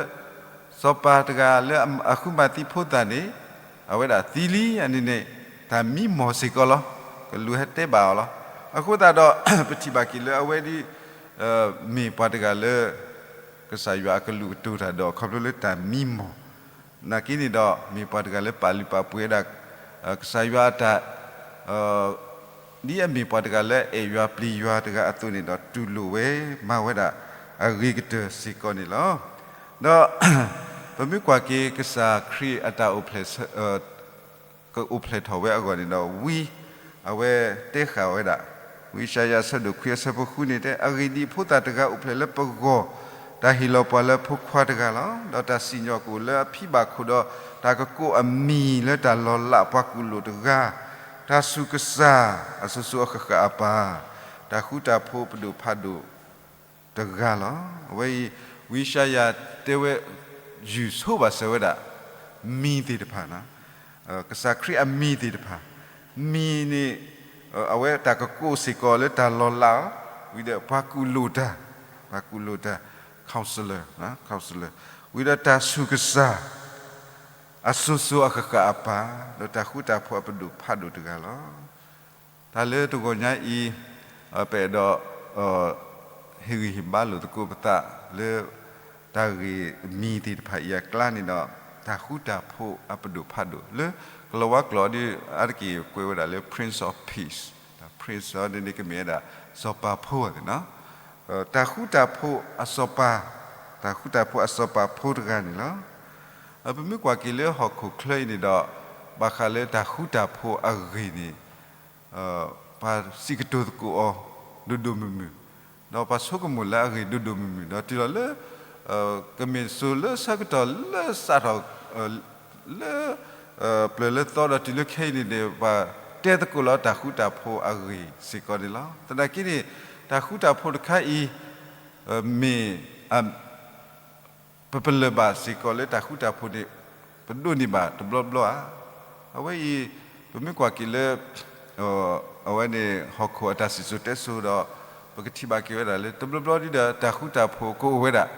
စီၤပၤတဂၤလၢအဃုမၤသံဖိသၣ်န့ၣ် အဝဲဒၣ်သံလံန့ၣ်န့ၣ် တၢ်မံမီၢ်စ့ၢ်ကီးလီၤ. ကလူးဟဲတဲဘၣ်အီၤလီၤ. အဃိသတးဒီး ပထံၣ်ဘၣ်က့ၤလၢအဝဲဒ် မ့ၢ်ပှၤတဂၤလၢ ကစၢ်ယွၤအကလုၢ်ကတိၤတၢ်ဒီး ခီဖျိလၢတၢ်မံမီၢ် နာ်က့န့ၣ်ဒီး မ့ၢ်ပှၤတဂၤလၢပာ်လုၢ်ပာ်ပှ့ၤဝဲဒၣ် ကစၢ်ယွၤအတၢ် ဒ်အမ့ၢ်ပှၤတဂၤလၢအဲၣ်ယွၤပျံၤယွၤတဂၤအသိးန့ၣ်ဒီး တူၢ်လိာ်ဝဲ မၤဝဲဒၣ်အဂ့ၤကတၢၢ်စ့ၢ်ကီးန့ၣ်လီၤ. ဒီး ပမ့ၢ်ကွၢ်က့ၤကစၢ်ခရံာ်အတၢ်အိၣ်ဖျဲၣ် ကအိၣ်ဖျဲၣ်ထီၣ်ဝဲအဂီၢ်န့ၣ်ဒီး ဝံ အဝဲတဲဃာ်ဝဲဒၣ်, ဝံယၡါယၤအဆၢဒိၣ်ခွံအဆၢဖိဃုန့ၣ်တဲ, အဂ့ၢ်ဒ်အံၤ, ဖိသၣ်တဂၤအိၣ်ဖျဲၣ်လၢပဂီၢ်, တၢ်ဟ့ၣ်လီၤပှၤလၢဖိခွါတဂၤလီၤ. ဒီးတၢ်စံၣ်ညီၣ်ကအိၣ်လၢအဖံဘၣ်ခိၣ်ဒီး, တၢ်ကကိးအမံၤလၢတၢ်လီၤလးပှၤကူၣ်လိာ်တဂၤ, တၢ်ဆူၣ်ကစၢ်အစိၤစိၤအဃၣ်ဃၣ်အပၢ်, တၢ်ဃူတၢ်ဖိးပဒိၣ်ဖးဒိၣ်တဂၤလီၤ. အဝဲအံၤ ဝံယၡါယၤတဲဝဲ ယုၢ်ဆိဘၣ်စၢၤဝဲဒၣ် မံၤသ့ၣ်တဖၣ် ကစၢ်ခရံာ်အမံၤသ့ၣ်တဖၣ်, မံၤန့ၣ် အဝဲတၢ်ကကိးစ့ၢ်ကီးလၢတၢ်လီၤလးအီၤ, ဝံၤဒီးပှၤကူၣ်လိာ်တၢ်, ပှၤကူၣ်လိာ်တၢ် counselor, counselor, ဝံၤဒီးတၢ်ဆူၣ်ကစၢ် အစိၤစိၤအဃၣ်ဃၣ်အပၢ်, ဒီးတၢ်ဃူတၢ်ဖိးအပဒိၣ်ဖးဒိၣ်တဂၤလီၤ. တၢ်လၢတဂီၤညါအံၤ ပအဲၣ်ဒိး ဟ့ၣ်ဂံၢ်ဟ့ၣ်ဘါလိာ်သကိးပသးလၢ တၢ်ဂ့ၢ်မံၤသ့ၣ်တဖၣ်အံၤအကျါန့ၣ်ဒီး တၢ်ဃူတၢ်ဖိးအပဒိၣ်ဖးဒိၣ် လၢကလီၤဝါကျိာ်ဒီး အါတက့ၢ်ကွဲးဝဲဒၣ်လၢ Prince of Peace, Prince န့ၣ်ကမ့ၢ်ဝဲဒၣ် စီၤပၤဖိသ့ၣ်နီၤ, တၢ်ဃူတၢ်ဖိးအစီၤပၤ, တၢ်ဃူတၢ်ဖိးအစီၤပၤဖိတဂၤန့ၣ်လီၤ. ပမ့ၢ်ကွၢ်က့ၤလၢဟီၣ်ခိၣ်ချၢအံၤန့ၣ်ဒီး ဘၣ်ဃးလၢတၢ်ဃူတၢ်ဖိးအဂ့ၢ်န့ၣ် ပှၤစံးကတိၤသကိးအီၤ ဒိၣ်ဒိၣ်မုၢ်မုၢ်, ဒီးပှၤဆိကမိၣ်လၢအဂ့ၢ်ဒိၣ်ဒိၣ်မုၢ်မုၢ်, ဒီးတုၤလီၤလၢ ကမ့ၢ်စိၤလၢဆၢကတီၢ်လၢစးထီၣ် လၢ ပျၢၤလၢသီဒီးတုၤလၢခဲအံၤန့ၣ်ဒီး ပှၤတဲသကိးလၢတၢ်ဃူတၢ်ဖိးအဂ့ၢ်စ့ၢ်ကီးန့ၣ်လီၤ. သနာ်က့န့ၣ် တၢ်ဃူတၢ်ဖိးတခါအံၤ မ့ၢ် ပပလၢၢ်ဘၣ်စ့ၢ်ကီးလၢတၢ်ဃူတၢ်ဖိးန့ၣ် ပဒိးန့ၢ်ဘၣ်တဘျီဘျီဧါ. အဝဲအံၤ ပမ့ၢ်ကွၢ်က့ၤလၢ အဝဲန့ၣ် ဟီၣ်ခိၣ်အတၢ်စံၣ်စိၤတဲစိၤဒီး ပကထံၣ်ဘၣ်က့ၤဝဲဒၣ်လၢ တဘျီဘျီဒီးတၢ်ဃူတၢ်ဖိးကအိၣ်ဝဲဒၣ်,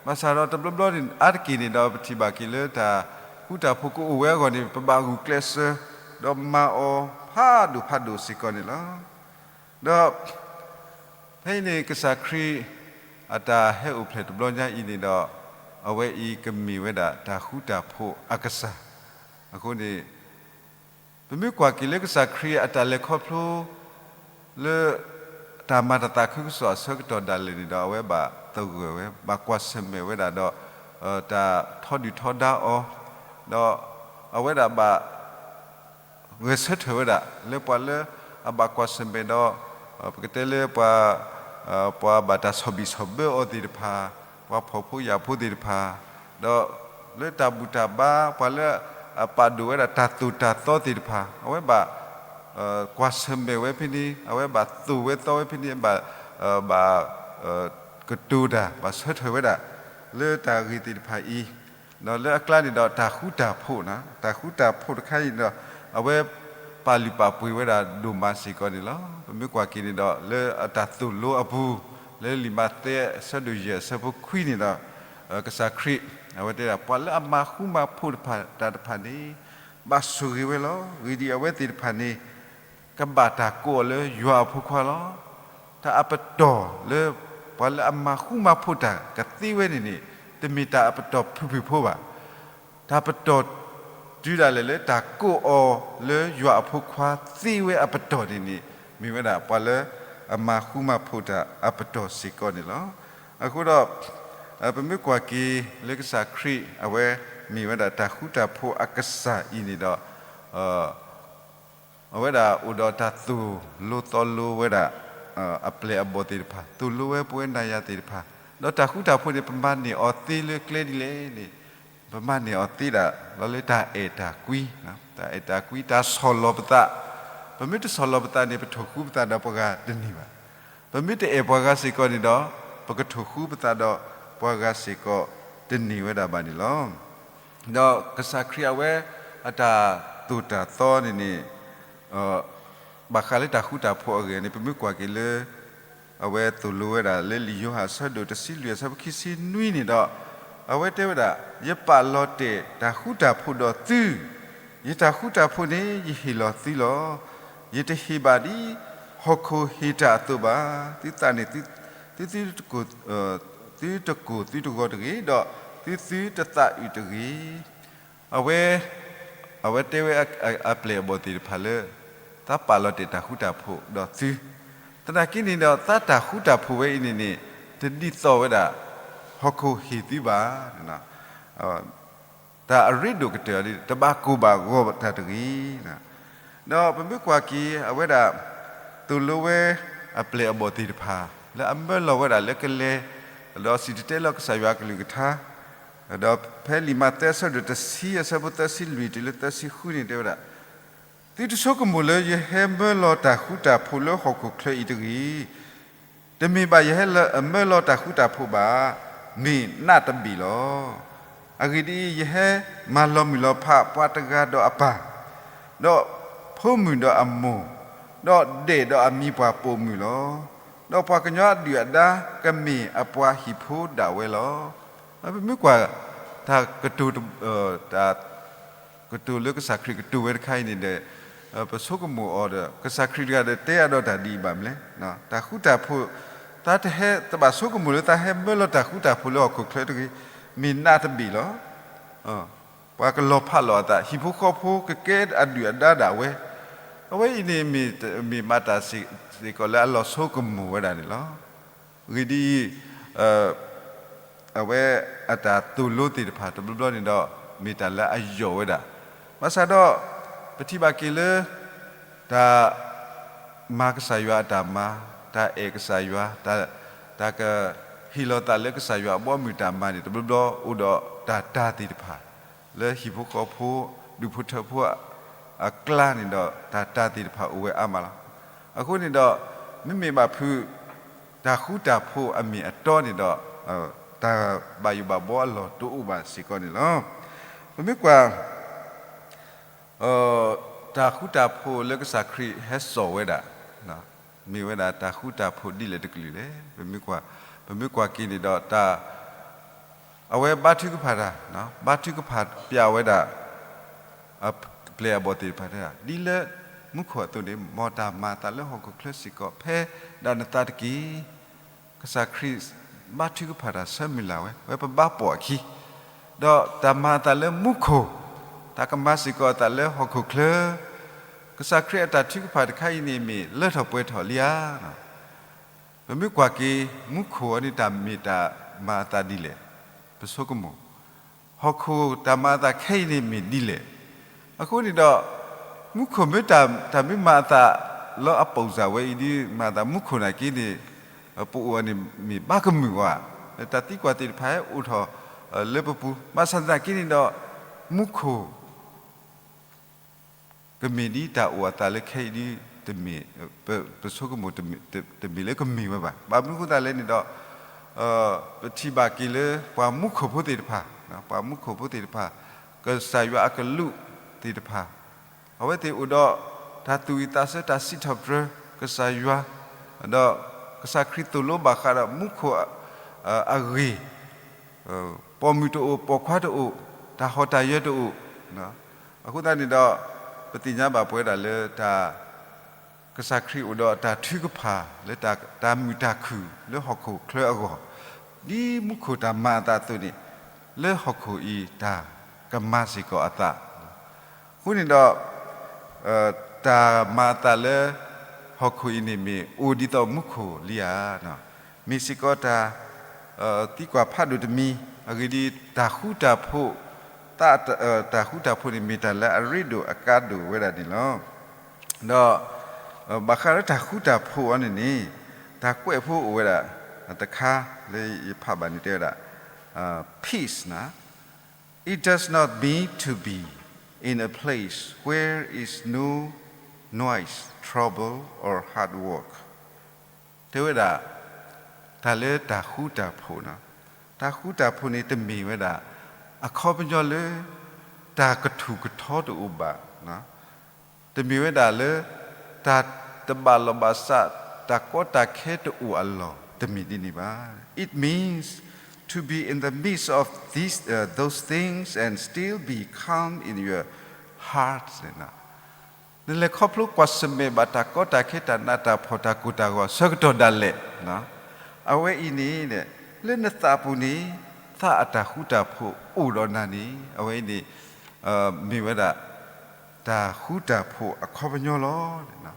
ဘၣ်ဆၣ်ဒီးတဘျီဘျီန့ၣ် အါတက့ၢ်န့ၣ်ဒီး ပထံၣ်ဘၣ်က့ၤလၢတၢ်ဃူတၢ်ဖိးကအိၣ်ဝဲအဂီၢ်န့ၣ် ပဘၣ်ဂုာ်ကျဲးစၢး ဒီးမၤအီၤဖးဒိၣ်ဖးဒိၣ်စ့ၢ်ကီးန့ၣ်လီၤ. ဒီး ဖဲအံၤန့ၣ် ကစၢ်ခရံာ် အတၢ်ဟဲအိၣ်ဖျဲၣ်တဘျီညါအံၤန့ၣ်ဒီး အဝဲအံၤကမ့ၢ်ဝဲဒၣ်တၢ်ဃူတၢ်ဖိးအကစၢ်. အဃိန့ၣ် ပမ့ၢ်ကွၢ်က့ၤလၢကစၢ်ခရံာ်အတၢ်လဲၤခီဖျိ လၢ တၢ်မၤတၢ်သးခုကစီၣ်အဆၢကတီၢ်ဒၣ်လဲာ်န့ၣ်ဒီး အဝဲဘၣ်သဂၢၢ်ဝဲ ဘၣ်ကွၢ်ဆၢၣ်မဲာ်ဝဲဒၣ်ဒီး တၢ်ထီဒုၣ်ထီဒါအီၤ, ဒီး အဝဲဒၣ်ဘၣ် ဂဲၤဆၢထၢၣ်ဝဲဒၣ် လၢပှၤလၢအဘၣ်ကွၢ်ဆၢၣ်မဲာ်ဒီး ပကတဲလၢပှၤ ပှၤဘၣ်တၢ်ဆီၣ်ဘံၣ်ဆီၣ်ဘၢအီၤသ့ၣ်တဖၣ်, ပှၤဖှီၣ်ဖိယာ်ဖိသ့ၣ်တဖၣ်, ဒီးလၢတၢ်ဘူၣ်တၢ်ဘါ ပှၤလၢအပာ်ဒိၣ်ဝဲဒၣ်တၢ်သိၣ်တၢ်သီသ့ၣ်တဖၣ် အဝဲဘၣ် ကွၢ်ဆၢၣ်မဲာ်ဝဲဖဲန့ၣ် အဝဲဘၣ်သိၣ်ဝဲသီဝဲဖဲန့ၣ် ဘၣ် ဘၣ် ကတိၤတၢ် ဘၣ်ဆၢထၢၣ်ဝဲဒၣ် လၢတၢ်ဂ့ၢ်သ့ၣ်တဖၣ်အံၤ, ဒီးလၢအကျါန့ၣ်ဒီးတၢ်ဃူတၢ်ဖိးန့ၣ် တၢ်ဃူတၢ်ဖိးတခါအံၤန့ၣ်ဒီး အဝဲပာ်လုၢ်ပာ်ပှ့ၤဝဲဒၣ်ဒိၣ်မးစ့ၢ်ကီးန့ၣ်လီၤ. ပမ့ၢ်ကွၢ်က့ၤန့ၣ်ဒီး လၢအတၢ်သိၣ်လိအပူၤ လၢလံာ်မးသဲအဆၢဒိၣ်ယဲၢ်အဆၢဖိခွံန့ၣ်ဒီး ကစၢ်ခရံာ် အဝဲတဲဒၣ် ပှၤလၢအမၤဃူမၤဖိးတၢ်တဖၣ်န့ၣ် ဘၣ်ဆိၣ်ဂ့ၤဝဲလီၤ. အဂ့ၢ်ဒ်အံၤ, အဝဲသ့ၣ်တဖၣ်န့ၣ် ကဘၣ်တၢ်ကိးအီၤလၢယွၤအဖိခွါလီၤ. တၢ်အပတီၢ်လၢ ပှၤလၢအမၤဃူမၤဖိးတၢ်ကသ့ဝဲန့ၣ်န့ၣ် တမ့ၢ်တၢ်အပတီၢ်ဖုၣ်ဖုၣ်ဖိဘၣ်. တၢ်ပတီၢ်တုၤဒၣ်လဲာ်လၢတၢ်ကိးအီၤလၢယွၤအဖိခွါသ့ဝဲအပတီၢ်န့ၣ်န့ၣ် မ့ၢ်ဝဲဒၣ်ပှၤလၢအမၤဃူမၤဖိးတၢ်အပတီၢ်စ့ၢ်ကီးန့ၣ်လီၤ. အဃိဒီး ပမ့ၢ်ကွၢ်က့ၤလၢကစၢ်ခရံာ် အဝဲမ့ၢ်ဝဲဒၣ်တၢ်ဃူတၢ်ဖိးအကစၢ်အံၤန့ၣ်ဒီး အဝဲဒၣ်အိၣ်ဒီးတၢ်သိၣ်လိသီလိဝဲဒၣ် အပျဲၢ်အဘီၣ်သ့ၣ်တဖၣ်, သိၣ်လိဝဲပဝဲနၤယၤသ့ၣ်တဖၣ်, ဒီးတၢ်ဃူတၢ်ဖိးန့ၣ် ပမၤန့ၢ်အီၤသ့လၢကျဲဒ်လဲၣ်န့ၣ်, ပမၤန့ၢ်အီၤသ့ဒၣ်လီၤလၢတၢ်အဲၣ်တၢ်ကွံ, တၢ်အဲၣ်တၢ်ကွံ တၢ်ဆီၣ်လီၤပသး, ပမ့ၢ်တဆီၣ်လီၤပသးန့ၣ် ပထိၣ်ဃူပသးဒီးပှၤဂၤတန့ၢ်ဘၣ်. ပမ့ၢ်တအဲၣ်ပှၤဂၤစ့ၢ်ကီးန့ၣ်ဒီး ပကထိၣ်ဃူပသးဒီးပှၤဂၤစ့ၢ်ကီးတန့ၢ်ဝဲဒၣ်ဘၣ်န့ၣ်လီၤ. ဒီးကစၢ်ခရံာ်အဝဲအတၢ်သိၣ်တၢ်သီန့ၣ်န့ၣ် ဘၣ်ဃးလၢတၢ်ဃူတၢ်ဖိးအဂ့ၢ်န့ၣ် ပမ့ၢ်ကွၢ်က့ၤလၢ အဝဲသိၣ်လိဝဲဒၣ်လၢလံာ်ယိၤဟၣ်အဆၢဒိၣ်တဆံလွံၢ်အဆၢဖိခံဆံနွံန့ၣ်ဒီး အဝဲတဲဝဲဒၣ်, ယပာ်လီၤတဲာ်တၢ်ဃူတၢ်ဖိးဒီးသု, ယတၢ်ဃူတၢ်ဖိးန့ၣ် ယဟ့ၣ်လီၤသုလီၤ. ယတဟ့ၣ်ဘၣ်ဒ်ဟီၣ်ခိၣ်ဟ့ၣ်တၢ်အသိးဘၣ်. သုသးန့ၣ် သုသုတကိၢ်သုတဂီၤတဂ့ၤ, ဒီးသုသုတသးအုးတဂ့ၤ. အဝဲ အဝဲတဲဝဲအပျဲၢ်အဘီၣ်သ့ၣ်တဖၣ်လၢ သးပာ်လီၤတဲာ်တၢ်ဃူတၢ်ဖိးဒီးသု, သနာ်က့န့ၣ်ဒီး သးတၢ်ဃူတၢ်ဖိးဝဲအံၤန့ၣ်န့ၣ် တဒ်သိးဝဲဒၣ် ဟီၣ်ခိၣ်ဟ့ၣ်သုဘၣ်. တၢ်အရ့ဒိၣ်ကတၢၢ် တဘၣ်ကိၢ်ဘၣ်ဂီၤတၢ်တဂ့ၤ. ဒီးပမ့ၢ်ကွၢ်က့ၤအဝဲဒၣ် သိၣ်လိဝဲအပျဲၢ်အဘီၣ်သ့ၣ်တဖၣ် လၢအမၢလီၤဝဲဒၣ်လၢကလဲၤ ဒီးစံၣ်တဲၤတဲလီၤကစၢ်ယွၤအကလုၢ်ကထါ, ဒီးဖဲလံာ်မးသဲအဆၢဒိၣ်တဆံအဆၢဖိသၢဆံလွံၢ်တုၤလၢသၢဆံဃုန့ၣ်တဲဝဲဒၣ်, သုတဆိကမိၣ်လၢယဟဲမၢလီၤတၢ်ဃူတၢ်ဖိးလၢဟီၣ်ခိၣ်ချၢအံၤတဂ့ၤ. တမ့ၢ်ဘၣ်ယဟဲလၢအမၢလီၤတၢ်ဃူတၢ်ဖိးဘၣ်, မ့ၢ်နးတဘ့ၣ်လီၤ. အဂ့ၢ်ဒ်အံၤ, ယဟဲမၤလီၤမုၢ်လီၤဖးပှၤတဂၤဒီးအပၢ်, ဒီးဖိမုၣ်ဒီးအမိၢ်, ဒီးဒဲၣ်ဒီးအမံၤပှၢ်ပိာ်မုၣ်လီၤ. ဒီးပှၤကညီအဒုၣ်အဒါကမ့ၢ်အပှၤဟံၣ်ဖိဒၣ်ဝဲလီၤ. ပမ့ၢ်ကွၢ် တၢ်ကတိၤ တၢ် ကတိၤလၢကစၢ်ခရံာ်ကတိၤဝဲတခါအံၤန့ၣ်ဒီး ပဆိကမိၣ်အီၤဒီး ကစၢ်ခရံာ်တဂၤဒီးတဲအါဒီးတၢ်ဒ်အံၤဘၣ်မလဲၣ်. တၢ်ဃူတၢ်ဖိး, တၢ်တဟဲတဘၣ်ဆိကမိၣ်လၢတၢ်ဟဲမၢလီၤတၢ်ဃူတၢ်ဖိးလၢဟီၣ်ခိၣ်ချၢတဂ့ၤ, မ့ၢ်နးတဘ့ၣ်လီၤ. ပှၤကလီၤဖးလီၤအသး, ဟံၣ်ဖိဃီဖိကကဲအဒုၣ်အဒါဒၣ်ဝဲ, အဝဲအံၤန့ၣ် မ့ၢ်မးတၢ်စ့ၢ်ကီးလၢအလီၤဆိကမိၣ်ဝဲဒၣ်န့ၣ်လီၤ. အဂ့ၢ်ဒ်အံၤ, အဝဲအတၢ်သိၣ်လိသ့ၣ်တဖၣ်တဘျီဘျီန့ၣ်ဒီး မ့ၢ်တၢ်လၢအယိာ်ဝဲဒၣ်. ဘၣ်ဆၣ်ဒီး ပထံၣ်ဘၣ်က့ၤလၢ တၢ်မၤကစၢ်ယွၤအတၢ်မၤ, တၢ်အဲၣ်ကစၢ်ယွၤ, တၢ်ကဟ့ၣ်လီၤသးလၢကစၢ်ယွၤအဘီအမုၢ်တၢ်မၤန့ၣ် တဘျီဘျီအိၣ်ဒီးတၢ်တၤသ့ၣ်တဖၣ် လၢဟံၣ်ဖိဃီဖိ, ဒူၣ်ဖိထၢဖိအကျါန့ၣ်ဒီး တၢ်တၤသ့ၣ်တဖၣ်အိၣ်ဝဲအါမးလီၤ. အဃိန့ၣ်ဒီး မ့မ့ၢ်ဘၣ်ဖုး တၢ်ဃူတၢ်ဖိးအမ့ၢ်အတီန့ၣ်ဒီး တၢ်ဘၣ်ယိၣ်ဘၣ်ဘှီအလီၢ်တအိၣ်ဘၣ်စ့ၢ်ကီးန့ၣ်လီၤ. ပမ့ၢ်ကွၢ် တၢ်ဃူတၢ်ဖိးလၢကစၢ်ခရံာ်ဟဲစိာ်ဝဲဒၣ် မ့ၢ်ဝဲဒၣ်တၢ်ဃူတၢ်ဖိးဒ်လဲၣ်တကလုာ်လဲၣ်. ပမ့ၢ်ကွၢ်က့ၤန့ၣ်ဒီး တၢ် အဝဲဘါထုကဖၣ်တၢ်, ဘါထုကဖၣ်ပျဲဝဲဒၣ် အပျဲၢ်အဘီၣ်သ့ၣ်တဖၣ်တဂၤ ဒ်လၢမူခိၣ်အသိးန့ၣ် မ်တၢ်မၤအသးလၢဟီၣ်ခိၣ်ချၢစ့ၢ်ကီး ဖဲဒၣ်နသးတက့ၢ်. ကစၢ်ခရံာ်ဘါထုကဖၣ်တၢ်ဆၢမုၢ်လၢ်ဝဲ, ဝဲပဘါပိာ်အခံ, ဒီးတၢ်မၤအသးလၢမူခိၣ်, တၢ်ကမၤစ့ၢ်ကီးအသးလၢဟီၣ်ခိၣ်ချၢ, ကစၢ်ခရံာ်အတၢ်ထုကဖၣ်တခါအံၤန့ၣ် မ့ၢ်လၢထီၣ်ပှဲၤထီၣ်လံဧါ. ပမ့ၢ်ကွၢ်က့ၤ မူခိၣ်အံၤန့ၣ် တၢ်မ့ၢ်တၢ်မၤအသးဒ်လဲၣ်, ပဆိကမိၣ်, ဟီၣ်ခိၣ်တၢ်မၤအသးခဲအံၤန့ၣ်မ့ၢ်ဒ်လဲၣ်. အဃိန့ၣ်ဒီး မူခိၣ်မ့ၢ်တၢ်, တၢ်မ့ၢ်မၤအသးလၢအပိာ်စၢ်ဝဲအံၤဒ်မၤအသးမူခိၣ်နာ်က့န့ၣ် ပအိၣ်န့ၣ်မ့ၢ်ဘၣ်ကမုာ်ဝဲ, တၢ်သံကွၢ်သ့ၣ်တဖၣ်ဟဲအိၣ်ထီၣ်လၢပပူၤ, ဘၣ်ဆၣ်သနာ်က့န့ၣ်ဒီး မူခိၣ် ကမ့ၢ်ဒ်တၢ်အိၣ်အသးလၢခဲအံၤဒ် တမ့ၢ်, ပဆိကမိၣ်တမ့ၢ်လၢကမ့ၢ်ဝဲဘၣ်. ဘၣ်မနုၤအဃိသတးလဲၣ်န့ၣ်ဒီး ပထံၣ်ဘၣ်က့ၤလၢပှၤမူခိၣ်ဖိသ့ၣ်တဖၣ်, ပှၤမူခိၣ်ဖိသ့ၣ်တဖၣ်, ကစၢ်ယွၤအကလူးသ့ၣ်တဖၣ်, အဝဲသ့ၣ်အိၣ်ဒီးတၢ်သူၣ်ဝံၣ်သးဆၢ တၢ်စံးထီၣ်ပတြၢၤကစၢ်ယွၤ, ဒီးကစၢ်ခရံာ်သိၣ်လိဘၣ်ဃးဒီးမူခိၣ်အဂ့ၢ် ပိာ်မုၣ်တအိၣ်, ပိာ်ခွါတအိၣ်, တၢ်ဟီၣ်တၢ်ယၢၤတအိၣ်. အဃိသတးန့ၣ်ဒီး ပသ့ၣ်ညါဘၣ်ပဝဲဒၣ်လၢတၢ်, ကစၢ်ခရံာ်အိၣ်ဒီးတၢ်ထုကဖၣ်လၢတၢ်မုာ်တၢ်ခုၣ်လၢဟီၣ်ခိၣ်ချၢအဂီၢ်, ဒ်မူခိၣ်တၢ်မၤအသးအသိးန့ၣ်, လၢဟီၣ်ခိၣ်အံၤတၢ်ကမၤစ့ၢ်ကီးအသး အဃိန့ၣ်ဒီး တၢ်မၤအသးလၢ ဟီၣ်ခိၣ်အံၤန့ၣ်မ့ၢ်အိၣ်ဒ်သိးမူခိၣ်လံဧါ. မ့ၢ်စ့ၢ်ကီးတၢ် သံကွၢ်ဖးဒိၣ်တမံၤ, အဂ့ၢ်ဒ်အံၤ တၢ်ဃူတၢ်ဖိး, တၢ်ဃူတၢ်ဖိးန့ၣ် မ့ၢ်တၢ်လၢအရ့ဒိၣ်အကါဒိၣ်ဝဲဒၣ်န့ၣ်လီၤ. ဒီး ဘၣ်ဃးလၢတၢ်ဃူတၢ်ဖိးအီၤန့ၣ်န့ၣ်, တၢ်ကွဲးဖိအိၣ်ဝဲဒၣ်တခါ လၢယဖးဘၣ်န့ၣ်တဲဝဲဒၣ် peace န့ၣ် it does not mean to be in a place where is no noise, trouble, or hard work. တဲဝဲဒၣ် တၢ်လၢတၢ်ဃူတၢ်ဖိးန့ၣ်, တၢ်ဃူတၢ်ဖိးန့ၣ် တမ့ၢ်ဝဲဒၣ် အခီပညီလၢ တၢ်ကထူၣ်ကထီတအိၣ်ဘၣ်, တမ့ၢ်ဝဲဒၣ်လၢ တၢ်တဘၣ်လီၢ်ဘၣ်စး, တၢ်ကီတၢ်ခဲတအိၣ်အလီၢ် တမ့ၢ်ဒ်န့ၣ်ဘၣ်. It means to be in the midst of these, uh, those things and still be calm in your heart. နလဲၤခီဖျိကွၢ်ဆၢၣ်မဲာ်ဘၣ်တၢ်ကီတၢ်ခဲ တၢ်နးတၢ်ဖှီၣ် တၢ်ကိၢ်တၢ်ဂီၤအဆၢကတီၢ်ဒၣ်လဲာ်, အဝဲအံၤန့ၣ် လၢနသးပူၤန့ၣ် သးအတၢ်ဃူတၢ်ဖိးအိၣ်ဒီးနၤန့ၣ် အဝဲအံၤန့ၣ် မ့ၢ်ဝဲဒၣ် တၢ်ဃူတၢ်ဖိးအခီပညီလီၤ.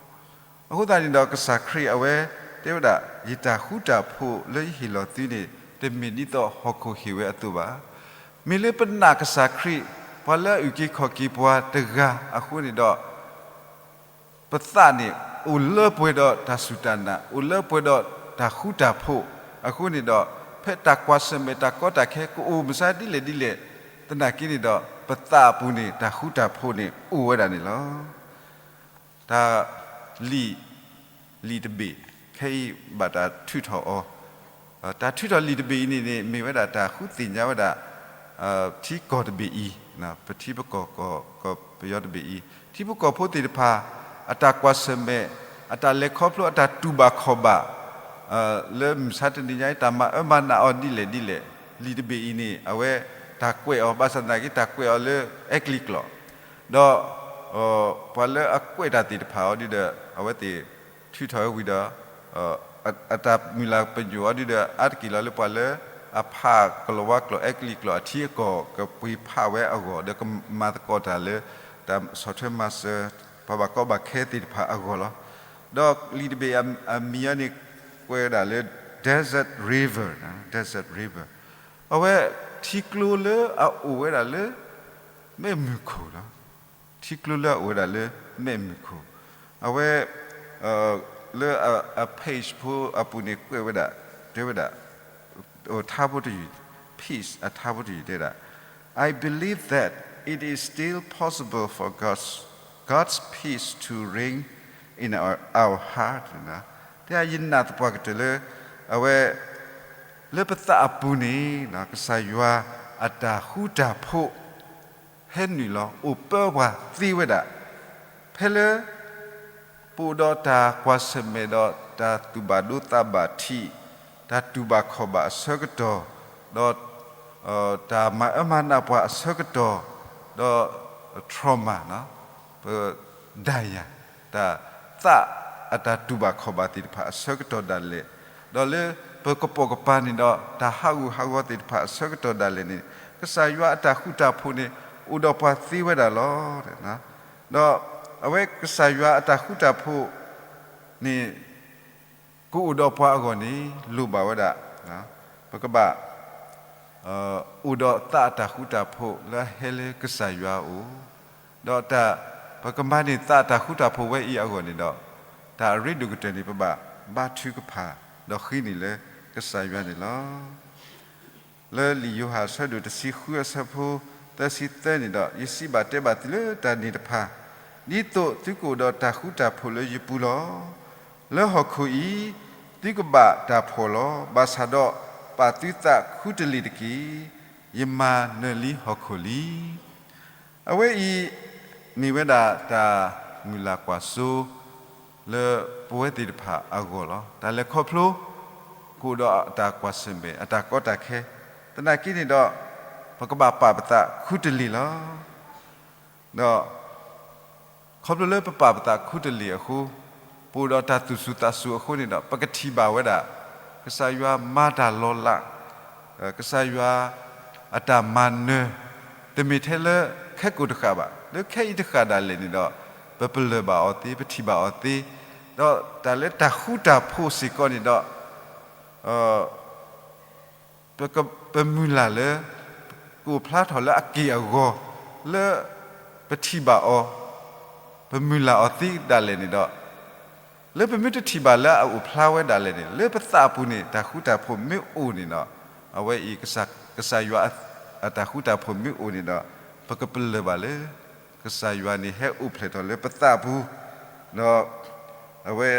အဃိသတးန့ၣ်ဒီး ကစၢ်ခရံာ်အဝဲတဲဝဲဒၣ် ယတၢ်ဃူတၢ်ဖိးလၢယဟ့ၣ်လီၤသုန့ၣ် တမ့ၢ်ဒ်သိးဟီၣ်ခိၣ်ဟ့ၣ်ဝဲအသိးဘၣ်. မ့ၢ်လၢပနာ်ကစၢ်ခရံာ် ပှၤလၢအအုၣ်က့ၤခီၣ်က့ၤပှၤတဂၤအဃိန့ၣ်ဒီး ပသးန့ၣ် အိၣ်လၢပှဲၤဒီးတၢ်စူၢ်တၢ်နာ်, အိၣ်လၢပှဲၤဒီးတၢ်ဃူတၢ်ဖိးအဃိန့ၣ်ဒီး ဖဲတၢ်ကွၢ်ဆၢၣ်မဲာ်တၢ်ကီတၢ်ခဲကအိၣ်မုၢ်မဆါဒ်လဲၣ်ဒ်လဲၣ်, သနာ်က့န့ၣ်ဒီး ပသးအပူၤန့ၣ် တၢ်ဃူတၢ်ဖိးန့ၣ်အိၣ်ဝဲဒၣ်န့ၣ်လီၤ. တၢ် လံာ် လံာ်တဘ့ၣ် ခဲအံၤဘၣ်တၢ်ထုးထီၣ်အီၤ, တၢ်ထုးထီၣ်လံာ်တဘ့ၣ်အံၤန့ၣ်န့ၣ် မ့ၢ်ဝဲဒၣ်တၢ်ဃုသ့ၣ်ညါဝဲဒၣ် ထံကီၢ်တဘ့ၣ်အံၤ, ပထံပကီၢ် ကီၢ်ပယီၤတဘ့ၣ်အံၤ ထံဖိကီၢ်ဖိသ့ၣ်တဖၣ် အတၢ်ကွၢ်ဆၢၣ်မဲာ် အတၢ်လဲၤခီဖျိ အတၢ်တူၢ်ဘၣ်ခီၣ်ဘၣ် လၢမုၢ်မဆါတနံၤညါအံၤ တၢ်မၤအၢမၤနးအီၤဒ်လဲၣ်ဒ်လဲၣ်, လံာ်တဘ့ၣ်အံၤန့ၣ် အဝဲတၢ်ကွဲးအီၤ ဘၣ်ဆၣ်သနာ်က့ တၢ်ကွဲးအီၤလၢအဲကလံးကျိာ်, ဒီး ပှၤလၢအကွဲးတၢ်သ့ၣ်တဖၣ်အီၤဒ်ဒီး အဝဲသ့ၣ်ထုးထီၣ်ဝဲဝံၤဒီး အတၢ်မုၢ်လၢ်ပညိၣ်အီၤဒ်ဒီး အါတက့ၢ်လီၤလၢပှၤလၢအဖးကလီၤဝါကျိာ် အဲကလံးကျိာ် အထံအကီၢ် ကပှ့ၤဖးဝဲအဂီၢ် ဒီးကမၤသကိးတၢ်လၢ တၢ်ဆီၣ်ထွဲမၤစၢၤ ပှၤဘၣ်ကီဘၣ်ခဲသ့ၣ်တဖၣ်အဂီၢ်လီၤ. ဒီးလံာ်တဘ့ၣ်အမံၤအီၤန့ၣ် ကွဲးဝဲဒၣ်လၢ Desert River, Desert River, အဝဲထံကျိလၢအအိၣ်ဝဲဒၣ်လၢ မဲးမုၢ်ခိၣ်လီၤ. ထံကျိလၢအအိၣ်ဝဲဒၣ်လၢမဲးမုၢ်ခိၣ်, အဝဲ လၢအ page ဖိအပူၤန့ၣ် ကွဲးဝဲဒၣ် တဲဝဲဒၣ် ထါဖိတယုၢ် peace အထါဖိတယုၢ်တဲဒၣ် I believe that it is still possible for God's, God's peace to reign in our, our heart. တဲယနာ်သပှၢ်ကတၢၢ်လၢ အဝဲ လၢပသးအပူၤန့ၣ် ကစၢ်ယွၤအတၢ်ဃူတၢ်ဖိး ဟဲနုာ်လီၤအိၣ်ပၢပှၤသ့ဝဲဒၣ်, ဖဲလၢ ပအိၣ်ဒီးတၢ်ကွၢ်ဆၢၣ်မဲာ်ဒီးတၢ်သူၣ်ဘၣ်ဒိသးဘၣ်ထံး, တၢ်တူၢ်ဘၣ်ခီၣ်ဘၣ်အဆၢကတီၢ်, ဒီး တၢ်မၤအၢမၤနးပှၤအဆၢကတီၢ်, ဒီး trauma ပ ဒဏ်ရာ, တၢ်သးအတၢ်တူၢ်ဘၣ်ခီၣ်ဘၣ်သ့ၣ်တဖၣ်အဆၢကတီၢ်ဒၣ်လဲာ်, ဒီးလၢပကပိာ်ကပၤန့ၣ်ဒီး တၢ်ဟးဂူာ်ဟးဂီၤသ့ၣ်တဖၣ်အဆၢကတီၢ်ဒၣ်လဲာ်န့ၣ် ကစၢ်ယွၤအတၢ်ဃူတၢ်ဖိးန့ၣ် အိၣ်ဒီးပှၤသ့ဝဲဒၣ်လီၤ. ဒီးအဝဲကစၢ်ယွၤအတၢ်ဃူတၢ်ဖိးန့ၣ် ကအိၣ်ဒီးပှၤအဂီၢ်န့ၣ် လိၣ်ဘၣ်ဝဲဒၣ် ပကဘၣ် အိၣ်ဒီးသးအတၢ်ဃူတၢ်ဖိးလၢအဟဲလၢကစၢ်ယွၤအအိၣ်, ဒီးတၢ် ပကမၤန့ၢ်သးအတၢ်ဃူတၢ်ဖိးဝဲအံၤအဂီၢ်န့ၣ်ဒီး တၢ်အရ့ဒိၣ်ကတၢၢ်န့ၣ် ပဘၣ်ဘါထုကဖၣ် ဒီးဃ့န့ၢ်လၢကစၢ်ယွၤန့ၣ်လီၤ. လၢလံာ်ယိၤဟၣ်အဆၢဒိၣ်တဆံဃုအဆၢဖိသၢဆံသၢန့ၣ်ဒီး ယစံးဘၣ်တဲဘၣ်သုလၢတၢ်န့ၣ်တဖၣ်, ဒ်သိးသုကအိၣ်ဒီးတၢ်ဃူတၢ်ဖိးလၢယပူၤလီၤ. လၢဟီၣ်ခိၣ်အံၤ သုကဘၣ်တၢ်ဖှီၣ်လီၤ. ဘၣ်ဆၣ်ဒီး ပာ်သုသးခူတလ့ၢ်တက့ၢ်. ယမၤနၢၤလံဟီၣ်ခိၣ်လံ. အဝဲအံၤ မ့ၢ်ဝဲဒၣ်တၢ်မုၢ်လၢ်ကွၢ်စိ လၢပဝဲသ့ၣ်တဖၣ်အဂီၢ်လီၤ. တၢ်လဲၤခီဖျိ ကအိၣ်ဒီးအတၢ်ကွၢ်ဆၢၣ်မဲာ် အတၢ်ကီတၢ်ခဲ, သနာ်က့န့ၣ်ဒီး ပကဘၣ်ပာ်ပသးခူတလ့ၢ်လီၤ. ဒီး ခီဖျိလၢပပာ်ပသးခူတလ့ၢ်အဃိ, ပအိၣ်ဒီးတၢ်သူၣ်စူၤသးစူၤအဃိန့ၣ်ဒီး ပကထံၣ်ဘၣ်ဝဲဒၣ် ကစၢ်ယွၤမၤတၢ်လီၤလး, ကစၢ်ယွၤအတၢ်မၤနၢၤ, တမ့ၢ်ထဲလၢခဲကိာ်တဃာ်ဘၣ်, လၢခဲအံၤတဃာ်ဒၣ်လဲာ်န့ၣ်ဒီး ပပလၢၢ်ဘၣ်အီၤသ့, ပထံၣ်ဘၣ်အီၤသ့, ဒီးတၢ်လၢတၢ်ဃူတၢ်ဖိးစ့ၢ်ကီးန့ၣ်ဒီး ပက, ပမုၢ်လၢ်လၢ ကအိၣ်ဖျါထီၣ်လၢအက့ၢ်အဂီၤ လၢပထံၣ်ဘၣ်အီၤ, ပမုၢ်လၢ်အီၤသ့ဒၣ်လဲာ်န့ၣ်ဒီး, လၢပမ့ၢ်တထံၣ်ဘၣ်လၢအအိၣ်ဖျါဝဲဒၣ်လဲာ်န့ၣ် လၢပသးပူၤန့ၣ် တၢ်ဃူတၢ်ဖိးမ့ၢ်အိၣ်န့ၣ်ဒီး, အဝဲအံၤ ကစၢ်ယွၤအတၢ်ဃူတၢ်ဖိးမ့ၢ်အိၣ်န့ၣ်ဒီး, ပကပလၢၢ်ဘၣ်လၢ ကစၢ်ယွၤန့ၣ်ဟဲအိၣ်ဖျဲၣ်ထီၣ်လၢပသးပူၤ, ဒီးအဝဲ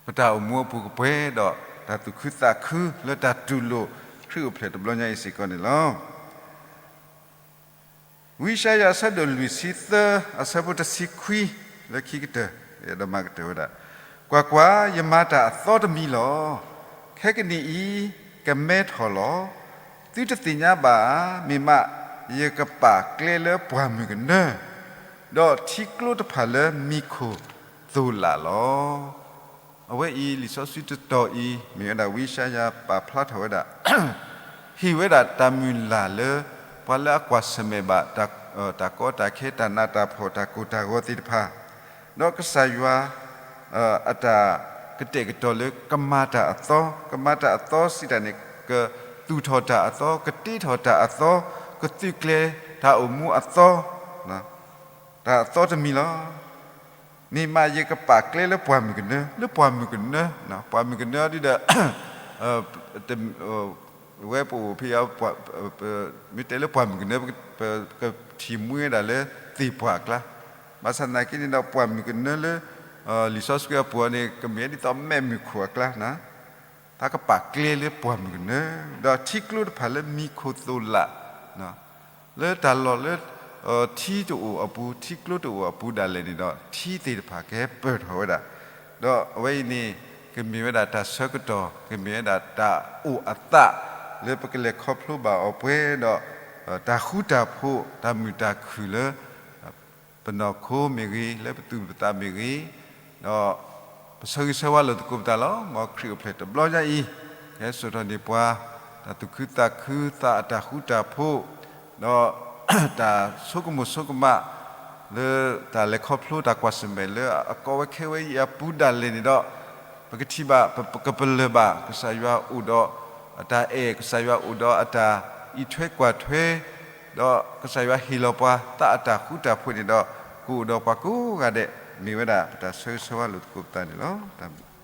ပတၢ်အိၣ်မူအပူၤကပှဲၤဒီး တၢ်သူၣ်ခုသးခုလၢတၢ်တူၢ်လိာ်ခရံာ်အိၣ်ဖျဲၣ်တဘျီညါအံၤစ့ၢ်ကီးန့ၣ်လီၤ. ဝံယၡါယၤအဆၢဒိၣ်လွံၢ်ဆံသၢ အဆၢဖိတဆံခွံ လၢခံကတၢၢ် ဒီးမၤကတၢၢ်ဝဲဒၣ်, ကွၢ်ကွၢ်, ယမၤတၢ်အသီတမံၤလီၤ. ခဲကနံၣ်အံၤ ကမဲထီၣ်လီၤ. သုတသ့ၣ်ညါဘၣ်ဧါ, မ့ၢ်မး ယကပာ်ကျဲလၢပှၢ်မုၢ်ကနၢ, ဒီးထံကျိတဖၣ်လၢမံၤခိၣ်သိၣ်လးလီၤ. အဝဲအံၤလံာ်စီဆှံတတီၤအံၤ မ့ၢ်ဝဲဒၣ်ဝံယၡါယၤပာ်ဖျါထီၣ်ဝဲဒၣ် ဟ့ၣ်ဝဲဒၣ်တၢ်မုၢ်လၢ်လၢ ပှၤလၢအကွၢ်ဆၢၣ်မဲာ်ဘၣ် တၢ်ကီတၢ်ခဲ တၢ်နးတၢ်ဖှီၣ် တၢ်ကိၢ်တၢ်ဂီၤသ့ၣ်တဖၣ်, ဒီးကစၢ်ယွၤ အတၢ်ကတဲာ်ကတီၤလၢကမၤတၢ်အသီ, ကမၤတၢ်အသီစံးတၢ်န့ၣ် ကသူၣ်ထီၣ်တၢ်အသီ, ကတ့ထီၣ်တၢ်အသီ, ကသုးကျဲၤတၢ်အိၣ်မူအသီ, တၢ်အသီတမံၤလီၤ. မ့ၢ်မးယကပာ်ကျဲလၢပှၢ်မုၢ်ကနၢ, လၢပှၢ်မုၢ်ကနၢ, ပှၢ်မုၢ်ကနၢဒ်ဒီး ဝဲပအိၣ်ဖဲ မ့ၢ်တဲလၢပှၢ်မုၢ်ကနၢ ပကထံၣ်မှံဝဲဒၣ်လၢသ့ၣ်ပှၢ်အကျါ, ဘၣ်ဆၣ်သနာ်က့န့ၣ်ဒီး ပှၢ်မုၢ်ကနၢလၢ လံာ်စီဆှံအပူၤန့ၣ် ကမ့ၢ်ဒ်သိးမဲးမုၢ်ခိၣ်အကျါ, တၢ်ကပာ်ကျဲလၢပှၢ်မုၢ်ကနၢ, ဒီးထံကျိတဖၣ်လၢမံၤခိၣ်သိၣ်လး လၢတၢ်လီၢ်လၢ ထံတအိၣ်အပူၤ ထံကျိတအိၣ်အပူၤဒၣ်လဲာ်န့ၣ်ဒီး ထံသ့ၣ်တဖၣ်ကဟဲပၢၢ်ထီၣ်ဝဲဒၣ်, ဒီးအဝဲအံၤန့ၣ် ကမ့ၢ်ဝဲဒၣ်တၢ်ဆၢကတီၢ် ကမ့ၢ်ဝဲဒၣ်တၢ်အိၣ်အသး လၢပကလဲၤခီဖျိဘၣ်အီၤပှဲၤဒီး တၢ်ဃူတၢ်ဖိး တၢ်မုာ်တၢ်ခုၣ်လၢ ပနီၢ်ခိမ့ၢ်ဂ့ၤ လၢပသူၣ်ပသးမ့ၢ်ဂ့ၤ, ဒီးပဆၢဂ့ၤဆၢဝါလိာ်သကိးပသးလီၤ. မ်ခရံာ်အိၣ်ဖျဲၣ်တဘျီညါအံၤ ကဟဲစိာ်ထီၣ်န့ၢ်ပှၤ တၢ်သူၣ်ခုသးခု သးအတၢ်ဃူတၢ်ဖိး ဒီးတၢ်ဆိကမိၣ်ဆိကမး လၢတၢ်လဲၤခီဖျိတၢ်ကွၢ်ဆၢၣ်မဲာ်လၢအကီဝဲခဲဝဲအံၤအပူၤဒၣ်လဲာ်န့ၣ်ဒီး ပကထံၣ်ဘၣ် ပကပလၢၢ်ဘၣ် ကစၢ်ယွၤအိၣ်ဒီးအတၢ်အဲၣ် ကစၢ်ယွၤအိၣ်ဒီးအတၢ်အံးထွဲကွၢ်ထွဲ ဒီးကစၢ်ယွၤဟ့ၣ်လီၤပှၤသးအတၢ်ဃူတၢ်ဖိးန့ၣ်ဒီး ကအိၣ်ဒီးပှၤကိးဂၤဒဲး မ့ၢ်ဝဲဒၣ်ပတၢ်ဆၢဂ့ၤဆၢဝါလိာ်သကိးပသးန့ၣ်လီၤ. တၢ်ဘျုး